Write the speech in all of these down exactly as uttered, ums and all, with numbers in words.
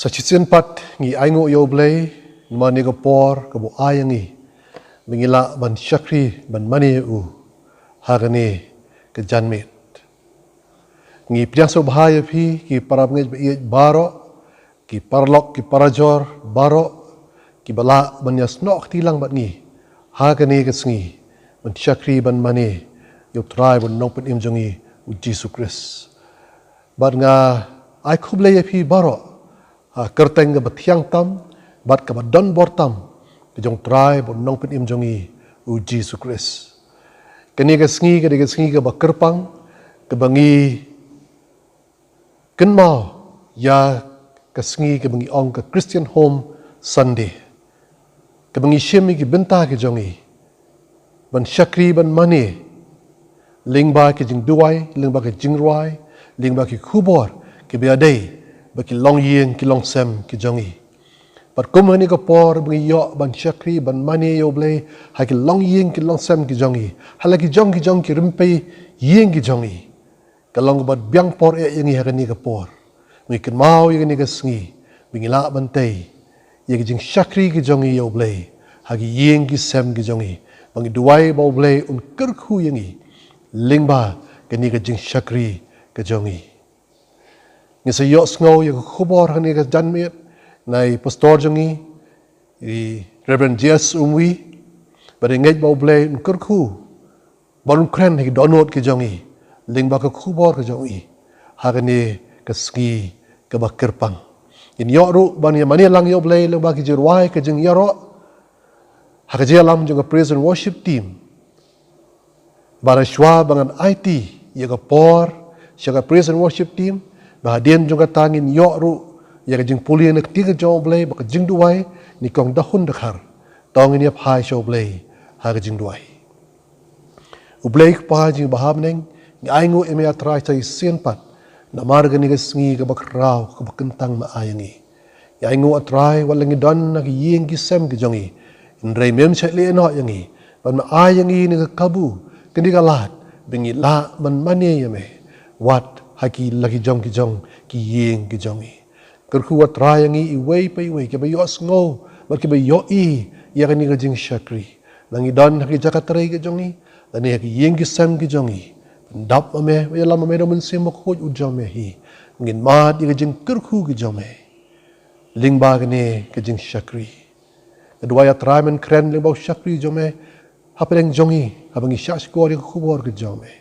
Sa shisien pat ngi ainguh ïa U Blei namar kane ka por kaba u ai ïa ngi ba ngi lah ban shakri ban mane ïa u ha kane ka janmiet. Ngi pdiang sngewbha ïa phi ki para bangeit ba ïeit baroh, ki paralok ki parajor baroh kiba lah ban ïasnoh kti lang bad ngi ha kane ka sngi ban shakri ban mane ïa U Trai bad Nongpynim jong ngi U Jisu Khrist. Bad nga ai khublei ïa phi baroh ha ka kyrteng kaba thiang tam bad kaba donbor tam ka jong U Trai bad Nongpynim jong ngi U Jisu Khrist. Kane ka sngi ka dei ka sngi kaba kyrpang kaba ngi kynmaw ïa ka sngi kaba ngi ong ka Christian Home Sunday, kaba ngi shim ïa ki bynta ki jong ngi ban shakri ban mane lyngba ki jingduwai, lyngba ki jingrwai, lyngba ki khubor kiba ïadei bad ki longïing ki longsem ki jong ngi. Bad kum ha kane ka por ba ngi ïoh ban shakri ban mane ïa U Blei ha ki longïing ki longsem ki jong ngi, ha la ki jong ki jong ki rympei ïing ki jong ngi, ka long kaba biang por eh ïa ngi ha kane ka por. Ngi kynmaw ïa kane ka sngi ba ngi lah ban tei ïa ki jingshakri ki jong ngi ïa U Blei ha ki ïing ki sem ki jong ngi, ba ngi duwai ba U Blei un kyrkhu ïa ngi lyngba kane ka jingshakri ka jong ngi. Ngi sa ïohsngew ïa ka khubor ha kane ka janmiet na i pastor jong ngi, i Reverend J S Umwi, ba ngi ngeit ba U Blei un kyrkhu bad un kren ha ki dohnud ki jong ngi lyngba ka khubor ka jong ngi ha kane ka sngi kaba kyrpang. Ngin ïoh ruh ban ïa mane lang ïa U Blei lyngba ki jingrwai ka jingïaroh ha ka jingïalam jong ka praise and worship team. Bad shuwa ba ngan aiti ïa ka por sha ka praise and worship team, ba hadien jong kata ngin ïoh ruh ïa ka jingpule na ka ktien ka jong U Blei bad ka jingduwai na i Kong Dahun Dkhar. To ngin ïa phai sha U Blei ha ka jingduwai. U Blei Kpa jong ngi ba ha bneng, ngi ainguh ïa me A Trai sa shisien pat namar kane ka sngi kaba khraw kaba kyntang me ai ïa ngi. Ngi ainguh A Trai wat la ngi don ha ki ïing ki sem ki jong ngi, hynrei mem shait leh noh ïa ngi, bad me ai ïa ngi kane ka kabu, kane ka lad ba ngi lah ban mane ïa me wat ha ki la ki jong ki jong ki ïing ki jong ngi. Kyrkhu A Trai ïa ngi iwei pa iwei kiba ïohsngew bad kiba ïohi ïa kane ka jingshakri, la ngi don ha ki jaka trei ki jong ngi lane ha ki ïing ki sem ki jong ngi. Pyndap ma me, ïalam ma me da U Mynsiem Bakhuid u jong me hi. Ngin mad ïa ka jingkyrkhu ka jong me lyngba kane ka jingshakri. Nga duwai A Trai men kren lyngba u shakri jong me hapdeng jong ngi haba ngi shahshkor ïa ka khubor ka jong me.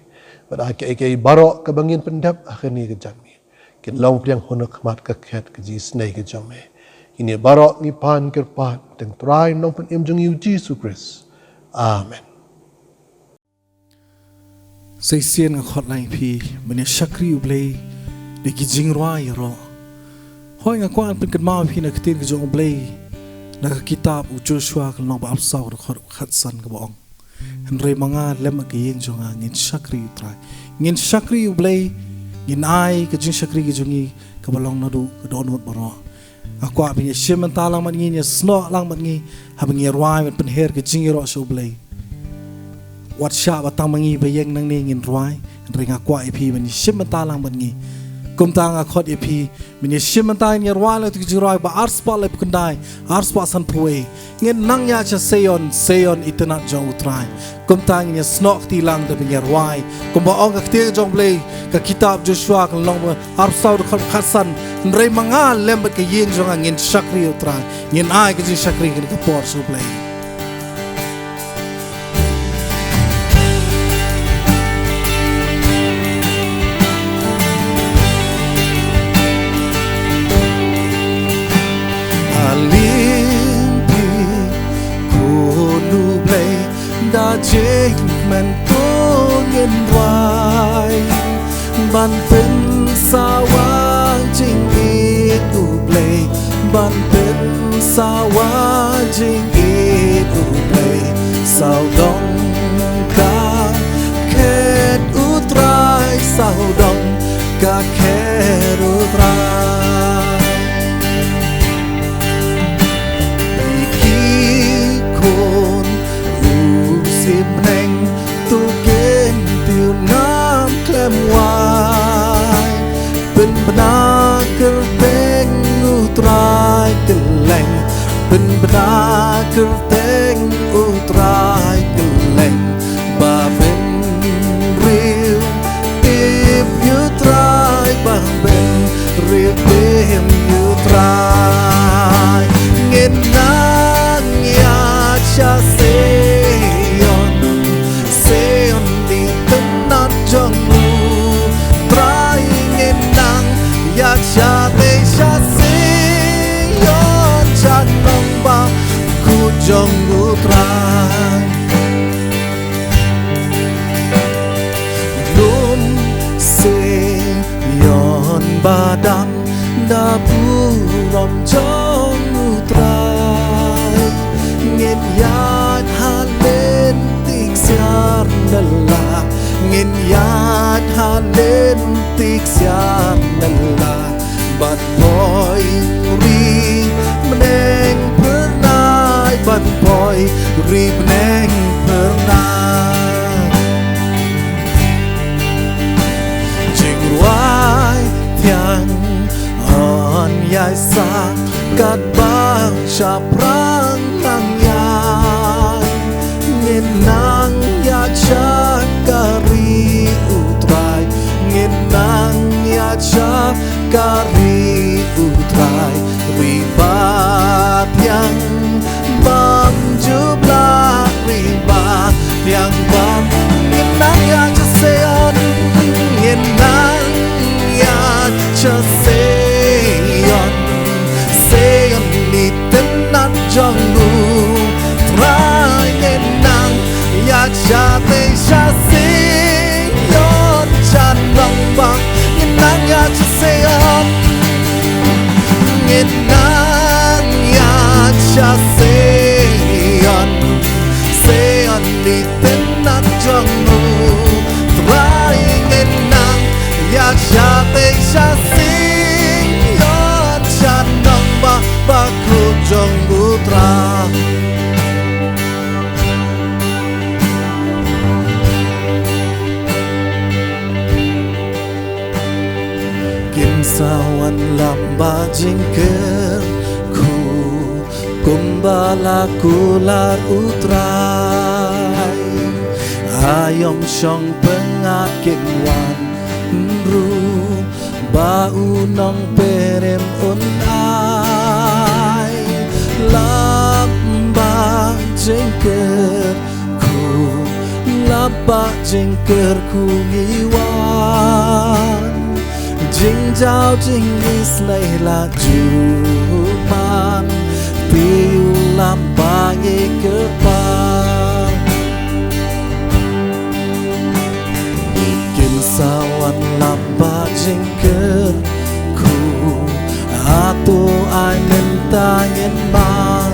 Bad ai kaei kaei baroh kaba ngin pyndep ha kane ka janmiet kin long pdiang hun ha khmat ka khet ka jingisynei ka jong me. Kine baroh ngi pan kyrpad ha kyrteng U Trai Nongpynim jong ngi U Jisu Khrist. Amen. Sa shisien nga khot lang ïa phi ban ïa shakri U Blei da ki jingrwai ïaroh. Hooid, nga kwah ban pynkynmaw ïa phi na ka ktien ka jong U Blei na ka kitab u Joshua ka lynnong ba arphew saw, ka dkhot khatsan, kaba ong: Hynrei ma nga lem bad ka ïing jong nga ngin shakri U Trai. Ngin shakri U Blei, ngin ai ka jingshakri ka jong ngi kaba long naduh ka dohnud baroh. Nga kwah ba ngin ïa shim bynta lang bad ngi, ngin ïa snoh lang bad ngi haba ngi ïa rwai ban pynher ka jingïaroh sha U Blei. Wat shah ba tang ma ngi ba ïeng nangne ngin rwai, hynrei nga kwah ïa phi ban ïa shim bynta lang bad ngi. Kumta nga khot ïa phi ban ïa shim bynta, ngin ïa rwai lang ïa ka jingrwai ba arspah laiphew khyndai, arspah sanphew wei: Ngin nang ïaid sha Seion, Seion itynnad jong U Trai. Kumta ngin ïa snoh kti lang da ban ïa rwai kumba ong ka ktien jong U Blei, ka kitab Joshua ka lynnong ba arphew saw, dkhot khatsan: Hynrei ma nga lem bad ka ïing jong nga ngin shakri U Trai. Ngin ai ka jingshakri kane ka por sha U Blei. Aling phi, khun U Blei, da jingkmen to ngin rwai ban pynsawa jingïeit U Blei, ban pynsawa jingïeit U Blei. Sawdong ka khet U Trai, sawdong ka khet U Trai. Ki khun u sibneng, to kin tip nam khlem wai, pynbna kyrteng U Trai. Bna kyrteng U Trai kylleng, ba bynriew tip ïa U Trai, ba bynriew tip ïa U Trai. Ngin nang ïaid sha Sion, Sion, di tynnat jong U Trai. Ngin nang ïaid shatei sha Sion, sha nongbakhuid jong U Trai. Lum Sion ba dang da burom jong U Trai. Ngin ïaid ha lynti ksiar na la, ngin ïaid ha lynti ksiar na la, ban poi ri bneng phyrnai, ban poi ri bneng phyrnai. Jingrwai thiang yn ïaid sah katba shaphrang nang ïaid. Ngin nang ïaid sha ka ri U Trai, ngin nang ïaid sha ka ri U Trai. Ri ba thiang bym ju blah, ri ba thiang bym. Ngin nang ïaid sha Sion, ngin nang ïaid sha Sion, Sion, di tynnat jong U Trai. Ngin nang ïaid shatei sha Sion, sha nongbakhuid. Ngin nang ïaid sha Sion, ngin nang ïaid sha Sion, Sion, di tynnat jong U Trai. Ngin nang ïaid shatei sha Sion, sha nongbakhuid jong U Trai. Kin sa wan lap ba jingkyrkhu kumba la kular U Trai. Aïom shong pyngngad kin wan ruh, ba U Nongpynim un ai. Lap ba jingkyrkhu, lap ba jingkyrkhu ngi wan. Jingjaw jingisynei la ju man, te U lap ba ngi kyrpad. Kin sa wan lap ba jingkyrkhu, hato ai mynta ngin mad?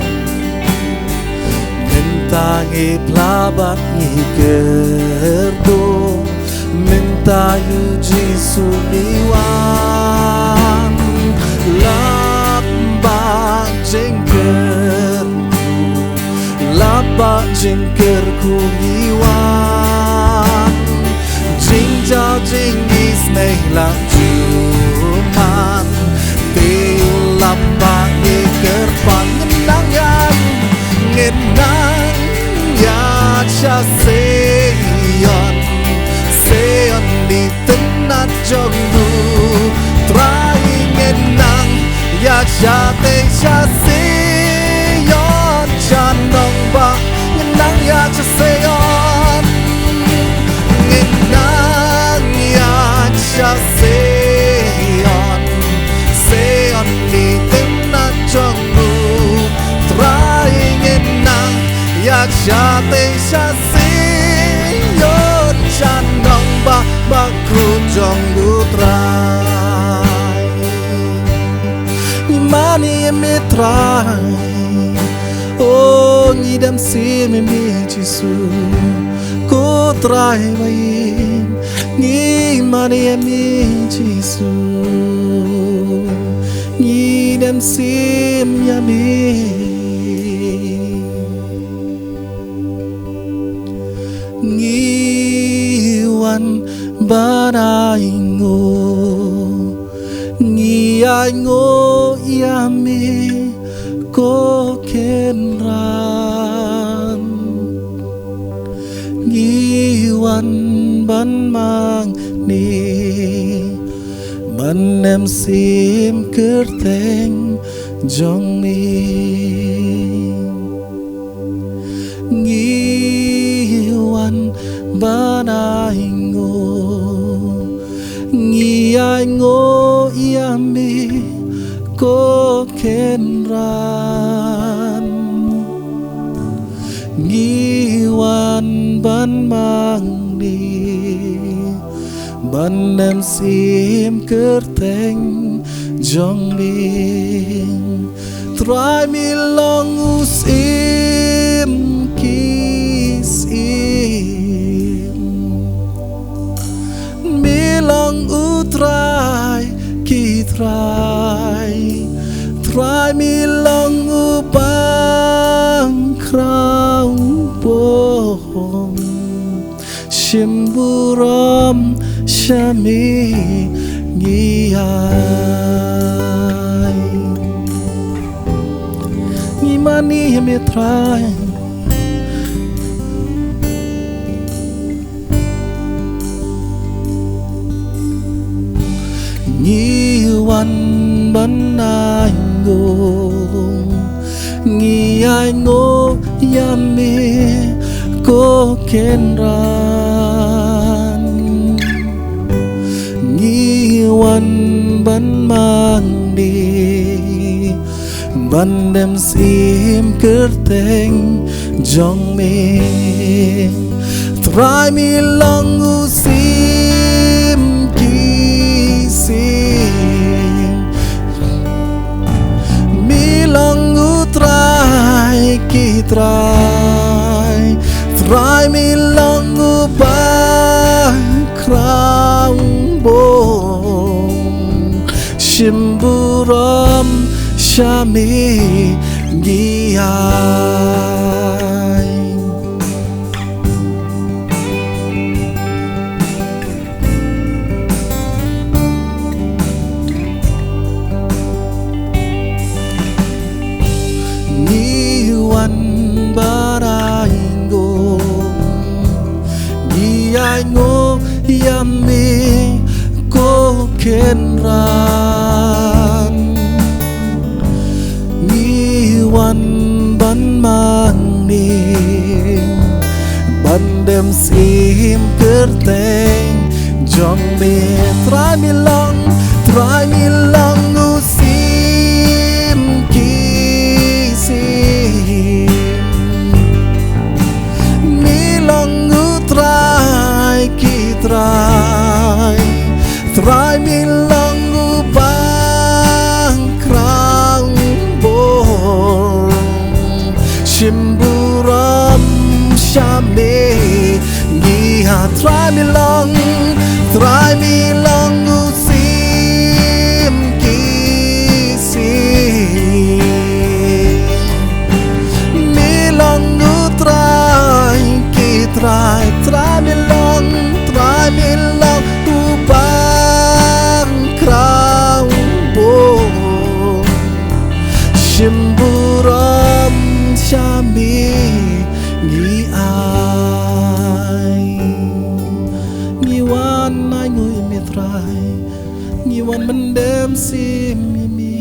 Mynta ngi phla bad ngi kyrduh, mynta ïa U Jisu ngi wan. Lap ba jingkyrkhu, lap ba jingkyrkhu ngi wan. Jingjaw jingisynei la ju man, te U lap ba ngi kyrpad. Ngin nang ïaid, ngin nang ïaid sha Sion, Sion, di tynnat jong U Trai. Ngin nang ïaid shatei sha Sion, sha nongbakhuid. Ngin nang ïaid sha Sion, ngin nang ïaid sha Sion, Sion, di tynnat jong U Trai. Ngin nang ïaid shatei sha Sion, sha nongbakhuid jong U Trai. Ngi mane ïa Me Trai, o ngi dem shim ïa Me Jisu. Ko Trai ba im, ngi mane ïa Me Jisu, ngi dem shim ïa Me. Ngi wan ban ainguh, ngi ainguh ïa Me, ko Kynrad. Ngi wan ban mane ban nym shim kyrteng jong me. Ngi wan ban ainguh, ngi ainguh ïa me ko Kynrad. Ngi wan ban mane ban nym shim kyrteng jong me. Trai me long u Syiem ki syiem. Me long u Trai ki trai. Trai me long u Bakhraw bor. Shim burom sha me ngi ai. Ngi mane ïa me Trai. Ngi wan ban ainguh, ngi ainguh ïa me ko Kynrad. Ngi wan ban mane ban nym shim kyrteng jong me. Trai me long u Syiem ki syiem. Me long u Trai ki trai. Trai me long u Bakhraw bor. Shim burom sha me ngi ai. Ngi wan ban ainguh, ngi ainguh ïa me ko Kynrad. Ngi wan ban mane ban nym shim kyrteng jong me. Trai me long, Trai me long u Syiem ki syiem. Me long u Trai ki trai. Trai me long u Bakhraw bor. Shim burom sha me ngi ai. Trai me long, Trai me long u Syiem ki syiem. Me long u Trai ki trai. Trai me long, Trai me long u Bakhraw bor. Shim burom sha me ngi ai. Ngi wan ainguh ïa me Trai. Ngi wan ban nym shim ïa me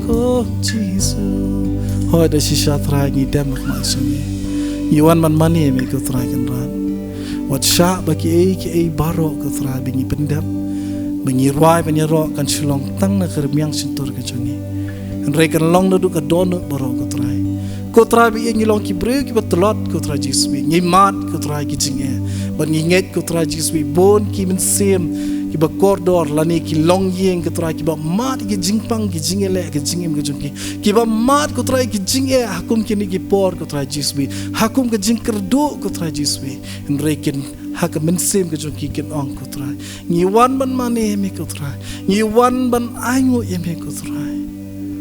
ko Jisu. Hooid da shisha Trai ngi dem ha khmat jong me. Ngi wan ban mane ïa me ko Trai Kynrad. Wat shah ba kiei kiei baroh ko Trai ba ngi pyndep, ba ngi rwai ban ïaroh kan shu long tang na ka rmiang shyntur ka jong ngi. Hynrei kan long naduh ka dohnud baroh ko Trai. Ko Trai ba ïeit ngi long ki briew kiba tlot ko Trai Jisu. Ngi mad ko Trai ki jingeh. Bad ngi ngeit ko Trai Jisu bun ki mynsiem kiba kordor lane ki longïing ko Trai kiba mad ki jingpang ki jingïaleh ki jingim ki jong ki. Kiba mad ko Trai ki jingeh ha kum kine ki por ko Trai Jisu. Ha kum ka jingkyrduh ko Trai Jisu. Hynrei kin ha ka mynsiem ka jong ki kin ong ko Trai, ngi wan ban mane ïa me ko Trai. Ngi wan ban ainguh ïa me ko Trai.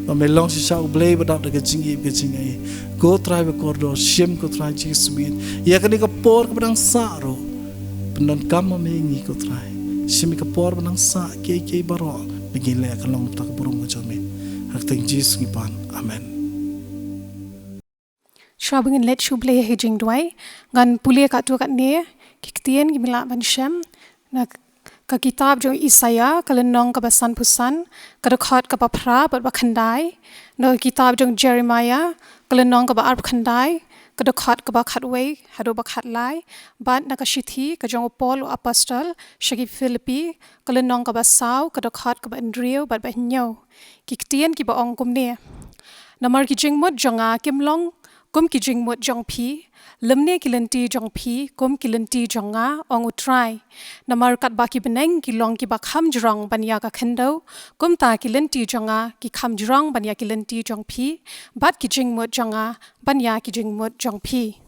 Ba me long shisha U Blei ba dap da ka jingim ka jingim. Ko Trai ba kordor, shim ko Trai Jisu. Ïa kane ka por kaba dang sah ruh, pyndonkam ma me ngi ko Trai. Shim ïa ka por ba dang sah kiei kiei baroh ba ngi leh kan long na ka bynta ka burom ka jong me. Ha ka kyrteng Jisu ngi pan. Amen. Shuwa ba ngin leit sha U Blei ha ka jingduwai, ngan pule katto katne ki ktien kiba ngi lah ban shem na ka kitab jong Isaïah, ka lynnong kaba sanphew san, ka dkhot kaba phra bad ba khyndai, na ka kitab jong Jeremiah, ka lynnong kaba arphew khyndai, ka dkhot kaba khatwei haduh ba khatlai, bad na ka shithi ka jong u Paul u apostol sha ki Philippi, ka lynnong kaba saw, ka dkhot kaba hynriew bad ba hynñiew. Ki ktien kiba ong kumne: Namar ki jingmut jong nga kim long kum ki jingmut jong phi, lymne ki lynti jong phi kum ki lynti jong nga, ong U Trai. Namar katba ki bneng ki long kiba kham jrong ban ïa ka khyndew, kumta ki lynti jong nga ki kham jrong ban ïa ki lynti jong phi, bad ki jingmut jong nga ban ïa ki jingmut jong phi.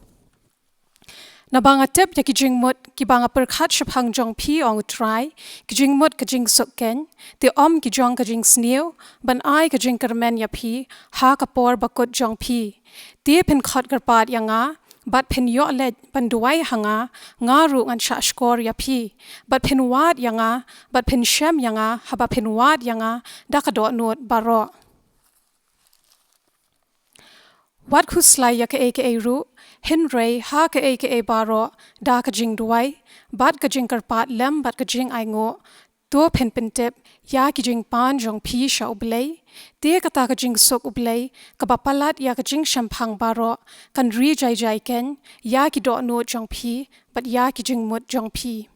Naba nga tip ïa ki jingmut kiba nga pyrkhat shaphang jong phi, ong U Trai, ki jingmut ka jingsuk keiñ, te ym ki jong ka jingsniew, ban ai ka jingkyrmen ïa phi ha ka por bakut jong phi. Te phin khot kyrpad ïa nga bad phin ïoh leit ban duwai ha nga, nga ruh ngan shah shkor ïa phi, bad phin wad ïa nga bad phin shem ïa nga haba phin wad ïa nga da ka dohnud baroh. Wat khuslai ïa kaei kaei ruh, hynrei ha kaei kaei baroh da ka jingduwai bad ka jingkyrpad lem bad ka jingainguh, to phin pyntip ïa ki jingpan jong phi sha U Blei. Te kata ka jingsuk U Blei kaba palat ïa ka jingshemphang baroh kan ri jai jai keiñ ïa ki dohnud jong phi bad ïa ki jingmut jong phi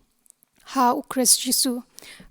ha U Khrist Jisu.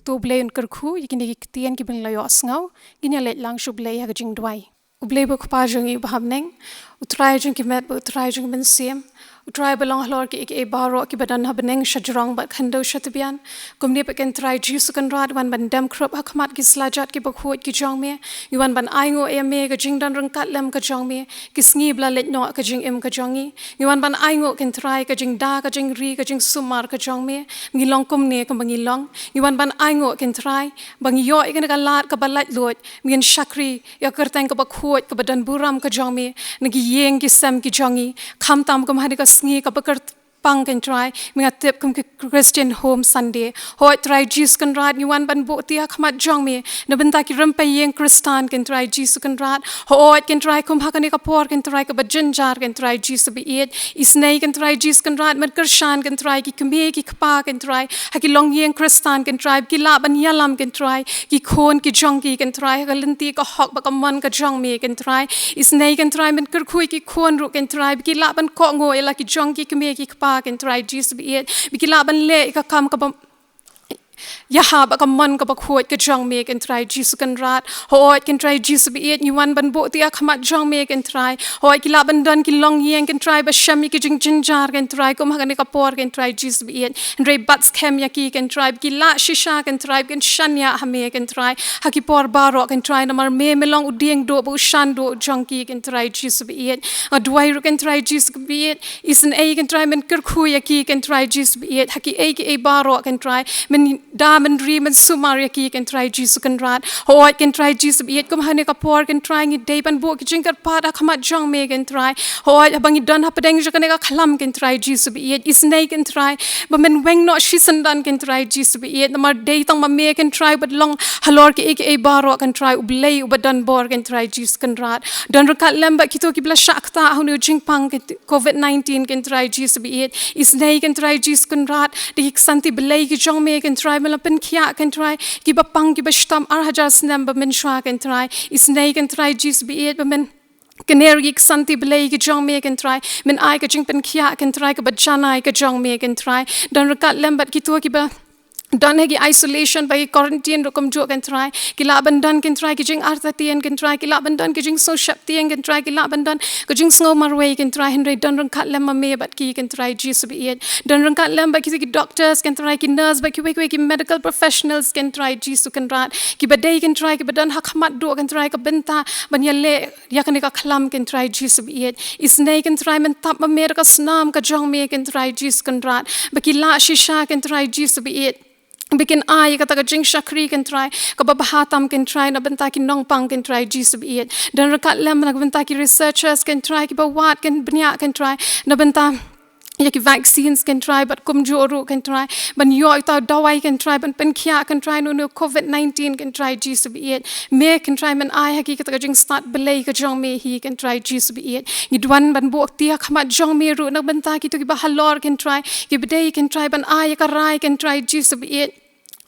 To U Blei un kyrkhu ïa kine ki ktien kiba ngi la ïohsngew. Ngin ïa leit lang sha U Blei ha ka jingduwai. U Blei ba U Kpa jong ngi uba ha bneng, U Trai jong ki met bad U Trai jong ki mynsiem, U Trai ba long halor kiei kiei baroh kiba don ha bneng, sha jrong bad khyndew sha tbian. Kumne pat keiñ Trai Jisu Kynrad, wan ban dem khrup ha khmat ki slajat kiba khuid ki jong me. Ngi wan ban ainguh ïa me ka jingdon ryngkat lem ka jong me, ki sngi ba la leit noh ka jingim ka jong ngi. Ngi wan ban ainguh keiñ Trai ka jingda, ka jingri, ka jingsumar ka jong me. Ngi long kumne kumba ngi long. Ngi wan ban ainguh keiñ Trai ba ngi ïoh ïa kane ka lad kaba laitluid, ba ngin shakri ïa ka kyrteng kaba khuid kaba don burom ka jong me na ki ïing ki sem ki jong ngi. Khamtam kum ha kane ka sngi kaba kyr- pang keiñ Trai, ba nga tip kum ki Christian Home Sunday. Hooid Trai Jisu Kynrad, ngi wan ban buh ïa ka khmat jong me na bynta ki rympei ïing Khristan keiñ Trai Jisu Kynrad. Hooid keiñ Trai, kum ha kane ka por keiñ Trai kaba jynjar keiñ Trai Jisu ba ïeit, isynei keiñ Trai Jisu Kynrad, men kyrshan keiñ Trai ki kmie ki kpa keiñ Trai ha ki longïing Khristan keiñ Trai, ba ki lah ban ïalam keiñ Trai ki khun ki jong ki keiñ Trai ha ka lynti ka hok bad ka mon ka jong me keiñ Trai. Isynei keiñ Trai, men kyrkhu ïa ki khun ruh keiñ Trai, ba ki lah ban kohnguh ïa la ki jong ki kmie ki kpa keiñ Trai Jisu ba ïeit, ba ki lah ban leh ïa ka kam kaba ïahap bad ka mon kaba khuid ka jong me keiñ Trai Jisu Kynrad. Hooid keiñ Trai Jisu ba ïeit, ngi wan ban buh ïa ka khmat jong me keiñ Trai. Hooid ki lah ban don ki longïing keiñ Trai ba shem ïa ki jingjynjar keiñ Trai kum ha kane ka por keiñ Trai Jisu ba ïeit. Hynrei bat skhem ïa ki keiñ Trai, ba ki lah shisha keiñ Trai, ba kin shaniah ha me keiñ Trai ha ki por baroh keiñ Trai, namar me, me long u dieng duh bad u shan duh jong ki keiñ Trai Jisu ba ïeit. Nga duwai ruh keiñ Trai Jisu ba ïeit, isynei keiñ Trai, men kyrkhu ïa ki keiñ Trai Jisu ba ïeit ha kiei kiei baroh keiñ Trai, men da men ri men sumar ïa ki keiñ Trai Jisu Kynrad. Hooid keiñ Trai Jisu ba ïeit, kum ha kane ka por keiñ Trai ngi dei ban buh ki jingkyrpad ha khmat jong me keiñ Trai. Hooid haba ngi don hapdeng jong kane ka khlam keiñ Trai Jisu ba ïeit, isynei keiñ Trai, ba men weng noh shisyndon keiñ Trai Jisu ba ïeit, namar dei tang ma me keiñ Trai bad long halor kiei kiei baroh keiñ Trai, U Blei uba don bor keiñ Trai Jisu Kynrad. Don ryngkat lem bad kito kiba la shah ktah ha une u jingpang keiñ Covid nineteen keiñ Trai Jisu ba ïeit. Isynei keiñ Trai Jisu Kynrad, da ki ksanti blei ki jong me keiñ Trai, men la pynkhiah keiñ Trai kiba pang kiba shitom ar hajar snem ba mynshuwa keiñ Trai. Isynei keiñ Trai Jisu ba ïeit, ba men kner ïa ki ksanti blei ki jong me keiñ Trai, men ai ka jingpynkhiah keiñ Trai kaba janai ka jong me keiñ Trai. Don ryngkat lem bad kito kiba don ha ki isolation bad ki quarantine ruh kumjuh keiñ Trai, ki lah ban don keiñ Trai ki jingartatien keiñ Trai, ki lah ban don ki jingsngewsheptieng keiñ Trai, ki lah ban don ka jingsngew marwei keiñ Trai, hynrei don ryngkat lem ma me bad ki keiñ Trai Jisu ba ïeit. Don ryngkat lem bad kito ki doctors keiñ Trai, ki nurse bad kiwei kiwei ki medical professionals keiñ Trai Jisu Kynrad, kiba dei keiñ Trai kiba don ha khmat duh keiñ Trai ka bynta ban ïaleh ïa kane ka khlam keiñ Trai Jisu ba ïeit. Isynei keiñ Trai, men tap ma me da ka snam ka jong me keiñ Trai Jisu Kynrad, ba ki lah shisha keiñ Trai Jisu ba ïeit, ba kin ai ïa kata ka jingshakri keiñ Trai kaba bha tam keiñ Trai na bynta ki nongpang keiñ Trai Jisu ba ïeit. Don ryngkat lem na bynta ki researchers keiñ Trai, kiba wad keiñ bniah keiñ Trai na bynta ïa ki vaccines, Kynrad, bad kumjuh ruh, Kynrad, ban ïoh ïa uta u dawai, Kynrad, ban pynkhiah, Kynrad, na une u COVID nineteen, Kynrad Jisu ba ïeit. Me, Kynrad, men ai ha ki kata ka jingstad blei ka jong me hi, Kynrad Jisu ba ïeit. Ngi duwai ban buh ïa ka khmat jong me ruh na ka bynta kito kiba halor, Kynrad, kiba dei, Kynrad, ban ai ïa ka rai, Kynrad Jisu ba ïeit,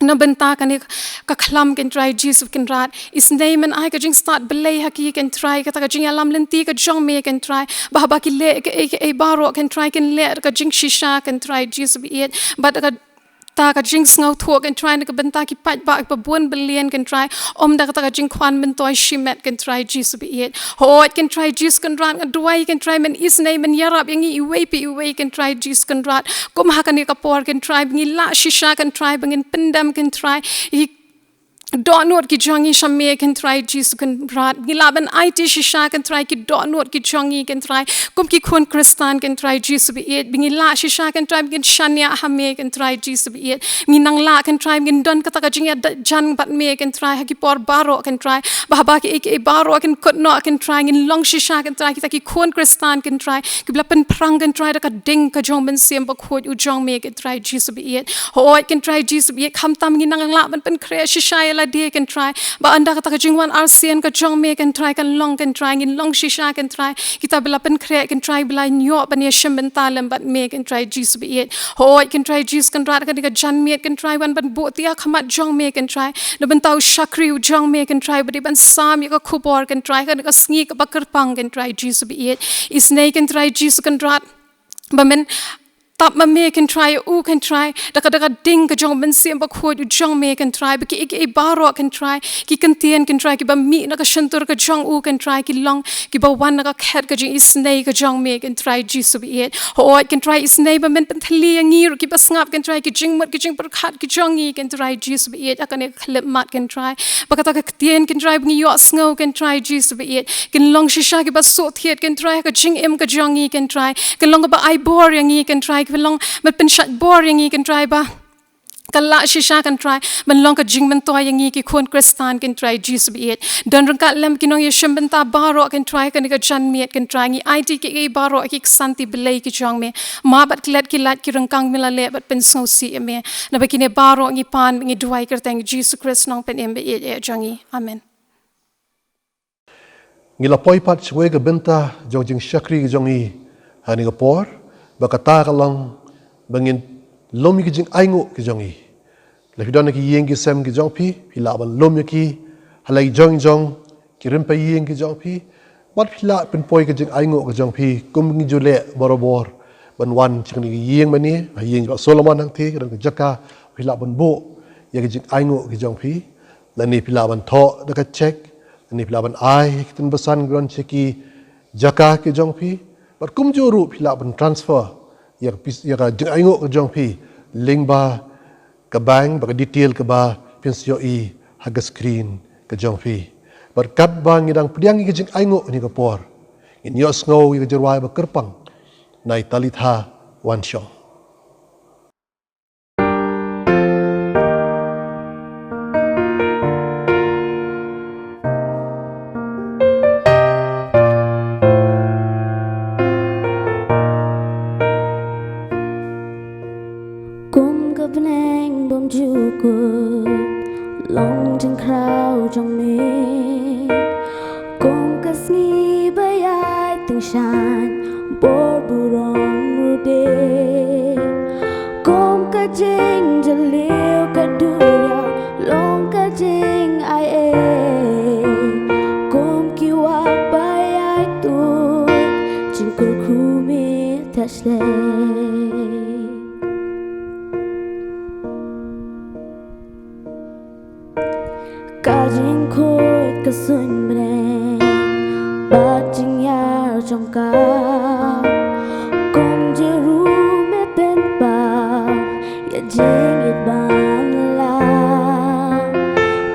na ka bynta kane ka khlam, Kynrad Jisu, Kynrad. Isynei men ai ka jingstad blei ha ki, Kynrad, kata ka jingïalam lynti ka jong me, Kynrad, ba haba ki leh kaei kaei baroh, Kynrad, kin leh da ka jingshisha, Kynrad Jisu ba ïeit, bad da kata ka jingsngewthuh, Kynrad, na ka bynta ki paidbah kiba bun byllian, Kynrad, ym da kata ka jingkwah myntoi shimet, Kynrad Jisu ba ïeit. Hooid, Kynrad Jisu, Kynrad, nga duwai, Kynrad, men isynei, men ïarap ïa ngi iwei pa iwei, Kynrad Jisu, Kynrad, kum ha kane ka por, Kynrad, ba ngi lah shisha, Kynrad, ba ngin pyndem, Kynrad, ïa ki dohnud ki jong ngi sha me, Kynrad Jisu, Kynrad, ba ngi lah ban aiti shisha, Kynrad, ki dohnud ki jong ngi, Kynrad, kum ki khun Khristan, Kynrad Jisu ba ïeit, ba ngi lah shisha, Kynrad, ba ngin shaniah ha me, Kynrad Jisu ba ïeit. Ngi nang lah, Kynrad, ba ngin don kata ka jingïajan bad me, Kynrad, ha ki por baroh, Kynrad, ba haba kiei kiei baroh kin kut noh, Kynrad, ngin long shisha, Kynrad, kita ki khun Khristan, Kynrad, kiba la pynphrang, Kynrad, da ka ding ka jong u Mynsiem Bakhuid u jong me, Kynrad Jisu ba ïeit. Hooid, Kynrad Jisu ba ïeit, khamtam ngi nang lah ban pynkhreh shisha ïa lade, Kynrad, ba ynda kata ka jingwan arsien ka jong me, Kynrad, kan long, Kynrad, ngin long shisha, Kynrad, kita ba la pynkhreh, Kynrad, ba la ïoh ban ïashim bynta lem bad me, Kynrad Jisu ba ïeit. Hooid, Kynrad Jisu, Kynrad, kane ka janmiet, Kynrad, wan ban buh ïa ka khmat jong me, Kynrad, na bynta u shakri u jong me, Kynrad, ba dei ban sam ïa ka khubor, Kynrad, kane ka sngi kaba kyrpang, Kynrad Jisu ba ïeit. Isynei, Kynrad Jisu, Kynrad, ba men tap ma me, Kynrad, u, Kynrad, da ka, da ka ding ka jong u Mynsiem Bakhuid u jong me, Kynrad, ba kiei kiei baroh, Kynrad, ki kyntien, Kynrad, kiba mih na ka shyntur ka jong u, Kynrad, ki long kiba wan na ka khet ka jingisynei ka jong me, Kynrad Jisu ba ïeit. Hooid, Kynrad, isynei ba men pynthylli ïa ngi ruh kiba sngap, Kynrad, ki jingmut ki jingpyrkhat ki jong ngi, Kynrad Jisu ba ïeit, ha kane ka khyllipmat, Kynrad, ba kata ka ktien, Kynrad, ba ngi ïohsngew, Kynrad Jisu ba ïeit, kin long shisha kiba suk thied, Kynrad, ha ka jingim ka jong ngi, Kynrad, kin long kaba ai bor ïa ngi, Kynrad, kin long ban pynshait bor ïa ngi, Kynrad, ba kan lah shisha, Kynrad, ban long ka jingmyntoi ïa ngi ki khun Khristan, Kynrad Jisu ba ïeit. Don ryngkat lem ki nongïashim bynta baroh, Kynrad, kane ka janmiet, Kynrad, ngi aiti kiei kiei baroh ki ksanti blei ki jong me. Map bad klet ki lait ki ryngkang, me la leh bad pynsngewsih ïa me. Naba kine baroh ngi pan, ngi duwai kyrteng Jisu Khrist, Nongpynim ba ïeit jong ngi. Amen. Ngi la poi pat sha kawei ka bynta jong jingshakri ka jong ngi ha kane ka por, ba kata ka long ba ngin lum ïa ki jingainguh ki jong ngi. La phi don ha ki ïing ki sem ki jong phi, phi lah ban lum ïa ki ha la ki jong jong ki rympei ïing ki jong phi, bad phi lah pynpoi ka jingainguh ka jong phi kum ngi ju leh barabor, ban wan sha kane ka ïing mane, ha ïing jong Solomon hangtei, ka don ka jaka phi lah ban buh ïa ka jingainguh ka jong phi. Lane phi lah ban thoh da ka cheque, lane phi lah ban ai ïa ki tynbasan ki don sha ki jaka ki jong phi. Bad kumjuh ruh phi lah ban transfer ïa ka pis-, ïa ka jingainguh ka jong phi lyngba ka bank, ba ka detail kaba phin sa ïohi ha ka screen ka jong phi. Bad katba ngi dang pdiang ïa ka jingainguh ha kane ka por, ngin ïohsngew ïa ka jingrwai ba kyrpang na i Talitha Wanshong. Kum ka bneng bym ju kut, long jingkhraw jong me. Kum ka sngi ba ïai tyngshaiñ, bor burom ruh de. Kum ka jingjylliew ka duriaw, long ka jingai ei. Kum ki wah ba ïai tuid, jingkyrkhu me thaslei. Ka jingkhuid ka suiñ bneng bad jingïar jong ka, kum jarum me pynpaw ïa jingïeit ban lah.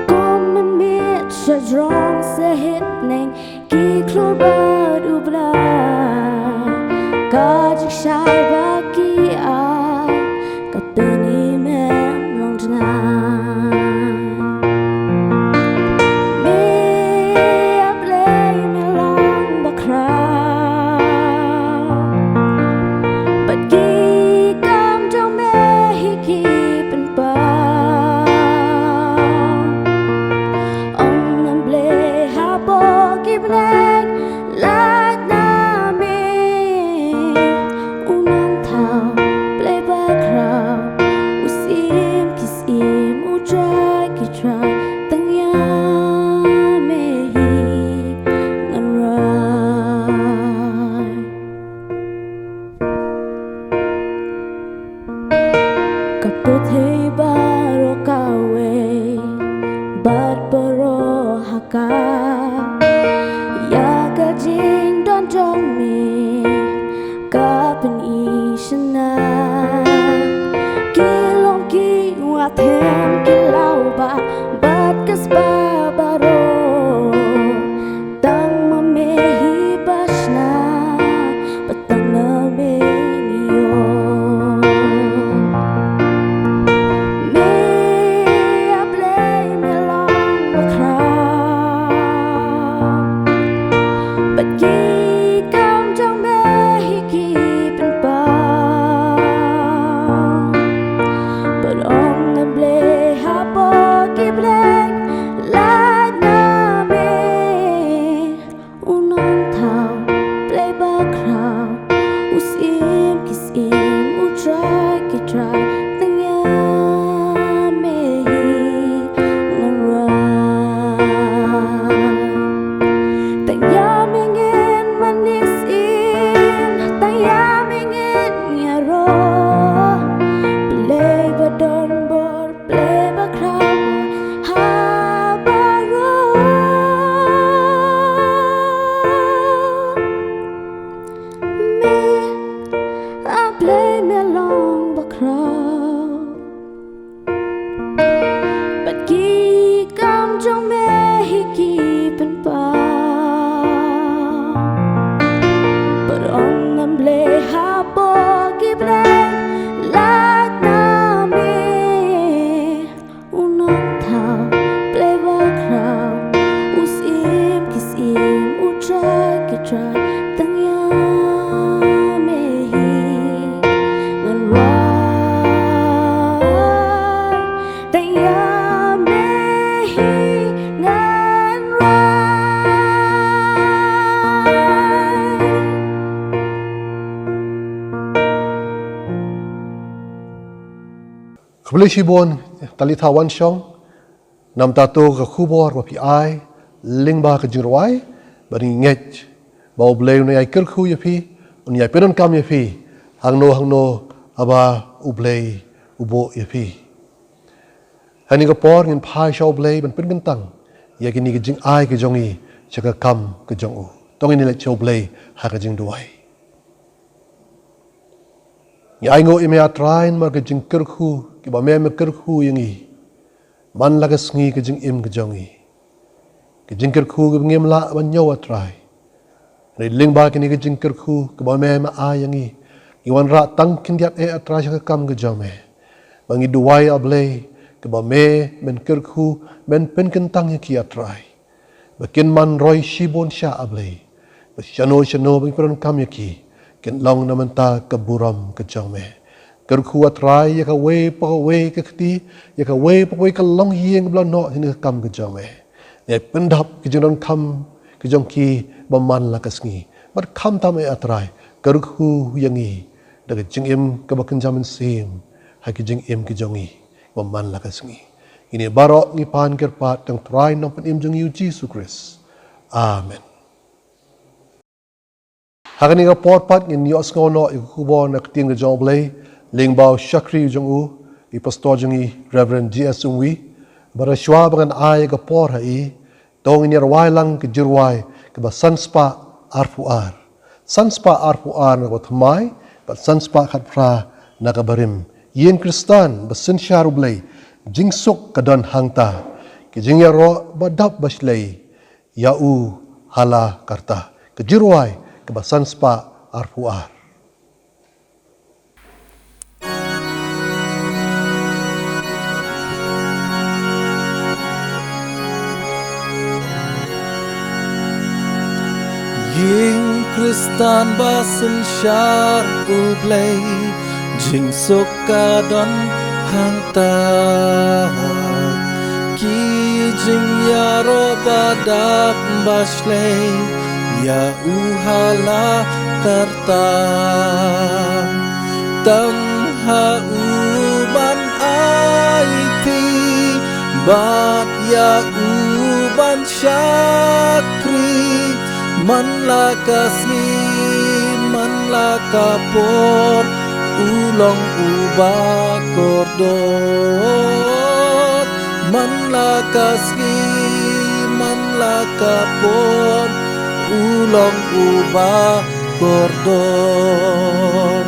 Kum mynmiet shajrong sahit neng, ki khlur bad u Blei, ka jingshai ba ki ai, ka pynim em long jngai. Me ïa Blei me long bakhraw, bad ki Hei baroh kawei bad baroh ha ka, ïa ka jingdon jong me ka pyni shynna. Ki long ki wathem ki lawbah bad ka spah baroh. Tang ma me hi ba shna, ba tang na me ngi ïoh. Me A Blei me long bakhraw, bad ki kam jong me hi ki pynpaw. Bad ym don blei hapoh ki blei, lait na me. U Nongthaw Blei bakhraw, u Syiem ki syiem, u Trai ki trai, tang ïa me hi ngan rai. Tang ïa me ngin mane syiem, tang ïa me ngin ïaroh. Blei ba don bor, Blei bakhraw ha baroh. Me A Blei me long bakhraw, bad ki kam jong me hi ki pynpaw. Bad ym don blei hapoh ki blei, lait na me. U Nongthaw Blei bakhraw, u Syiem ki syiem, u Trai ki trai, tang ïa me hi ngan rai. Tang ïa me hi ngan rai. Khublei shibun, Talitha Wanshong, namar ka khubor ba phi ai lyngba ka jingrwai, ba ngi ngeit ba U Blei un ïai kyrkhu ïa phi, un ïai pyndonkam ïa phi hangno hangno haba U Blei u buh ïa phi. Ha kane ka por ngin phai sha U Blei ban pynkyntang ïa kine ki jingai ki jong ngi sha ka kam ka jong u. To ngin ïaleit sha U Blei ha ka jingduwai. Ngi ainguh ïa me, A Trai, namar ka jingkyrkhu kaba me me kyrkhu ïa ngi man la ka sngi ka jingim ka jong ngi. Ka jingkyrkhu kaba ngim lah ban ñiew, A Trai. Hynrei lyngba kane ka jingkyrkhu kaba me me ai ïa ngi, ngi wanrah tang khyndiat eh, A Trai, sha ka kam ka jong me. Ba ngi duwai, A Blei, kaba me men kyrkhu, men pynkyntang ïa ki, A Trai, ba kin man roi shibun sha, A Blei, ba shano shano ba ngi pyndonkam ïa ki, kin long na bynta ka burom ka jong me. Kyrkhu, A Trai, ïa kawei pa kawei ka kti, ïa kawei pa kawei ka longïing ba la noh ha kane ka kam ka jong me. Ngi pyndap ka jingdonkam ka jong ki ba man la ka sngi. Bad khamtam eh, A Trai, kyrkhu ïa ngi da ka jingim kaba kynja mynsiem ha ka jingim ka jong ngi ba man la ka sngi. Kine baroh ngi pan kyrpad ha ka kyrteng U Trai Nongpynim jong ngi, U Jisu Khrist. Amen. Ha kane ka por pat ngin ïohsngew noh ïa ka khubor na ka ktien ka jong U Blei lyngba u shakri jong u, i pastor jong ngi, Reverend J S Umwi. Bad shuwa ba ngan ai ka por ha i, to ngin ïa rwai lang ka jingrwai kaba san spah arphew ar. San spah arphew ar na kaba thymmai, bad san spah khatphra na kaba rim. Ïing Khristan ba synshar U Blei, jingsuk ka don hangta. Ki jingïaroh ba dap ba shlei, ïa u ha la karta. Ka jingrwai kaba san spah arphew ar. Ïing Khristan ba synshar U Blei, jingsuk ka don hangta. Ki jingïaroh ba dap ba shlei, ïa u ha la karta. Tang ha u ban aiti, bad ïa u ban shakri, man la ka sngi, man la ka por, U long uba kordor, man la ka sngi, man la ka por, u long uba kordor.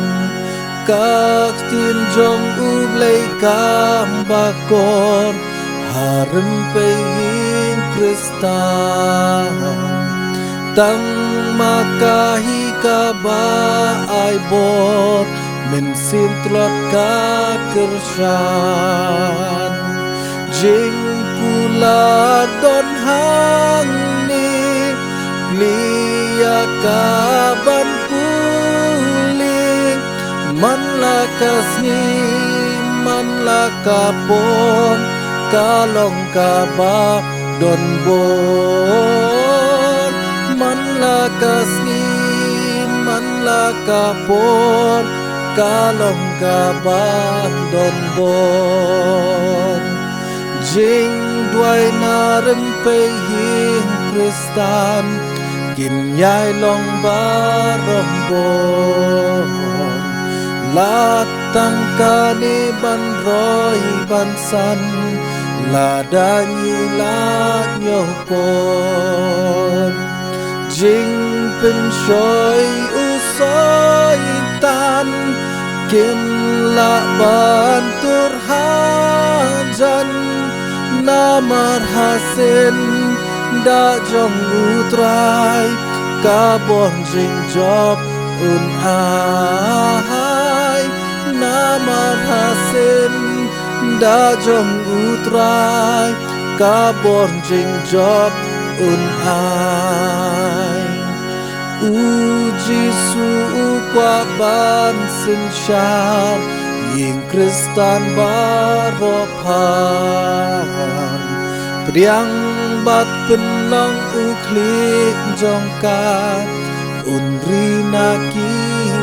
Ka ktien jong U Blei kam bakor ha rympei ïing Khristan. Tang ma ka hi kaba ai bor, mynsiem tlot ka kyrshan. Jingkular don hangne, plie ïa ka ban pule. Man la ka sngi, man la ka por, ka long kaba don bor. Man la ka sngi, man la ka por, ka long kaba don bor. Jingduwai na rympei ïing Khristan, kin ïai long baroh bor. La tang kane ban roi ban san, lada ngi la ñiewkor. Jingpynshoi u Soitan, kin lah ban tur hajan. Namar ha syndah jong U Trai, ka bor jingjop un ai. Namar ha syndah jong U Trai, ka bor jingjop un ai. U Jisu u kwah ban synshar ïing Khristan baroh phan. Pdiang bad pynlong u khlieh jong ka, un ri na ki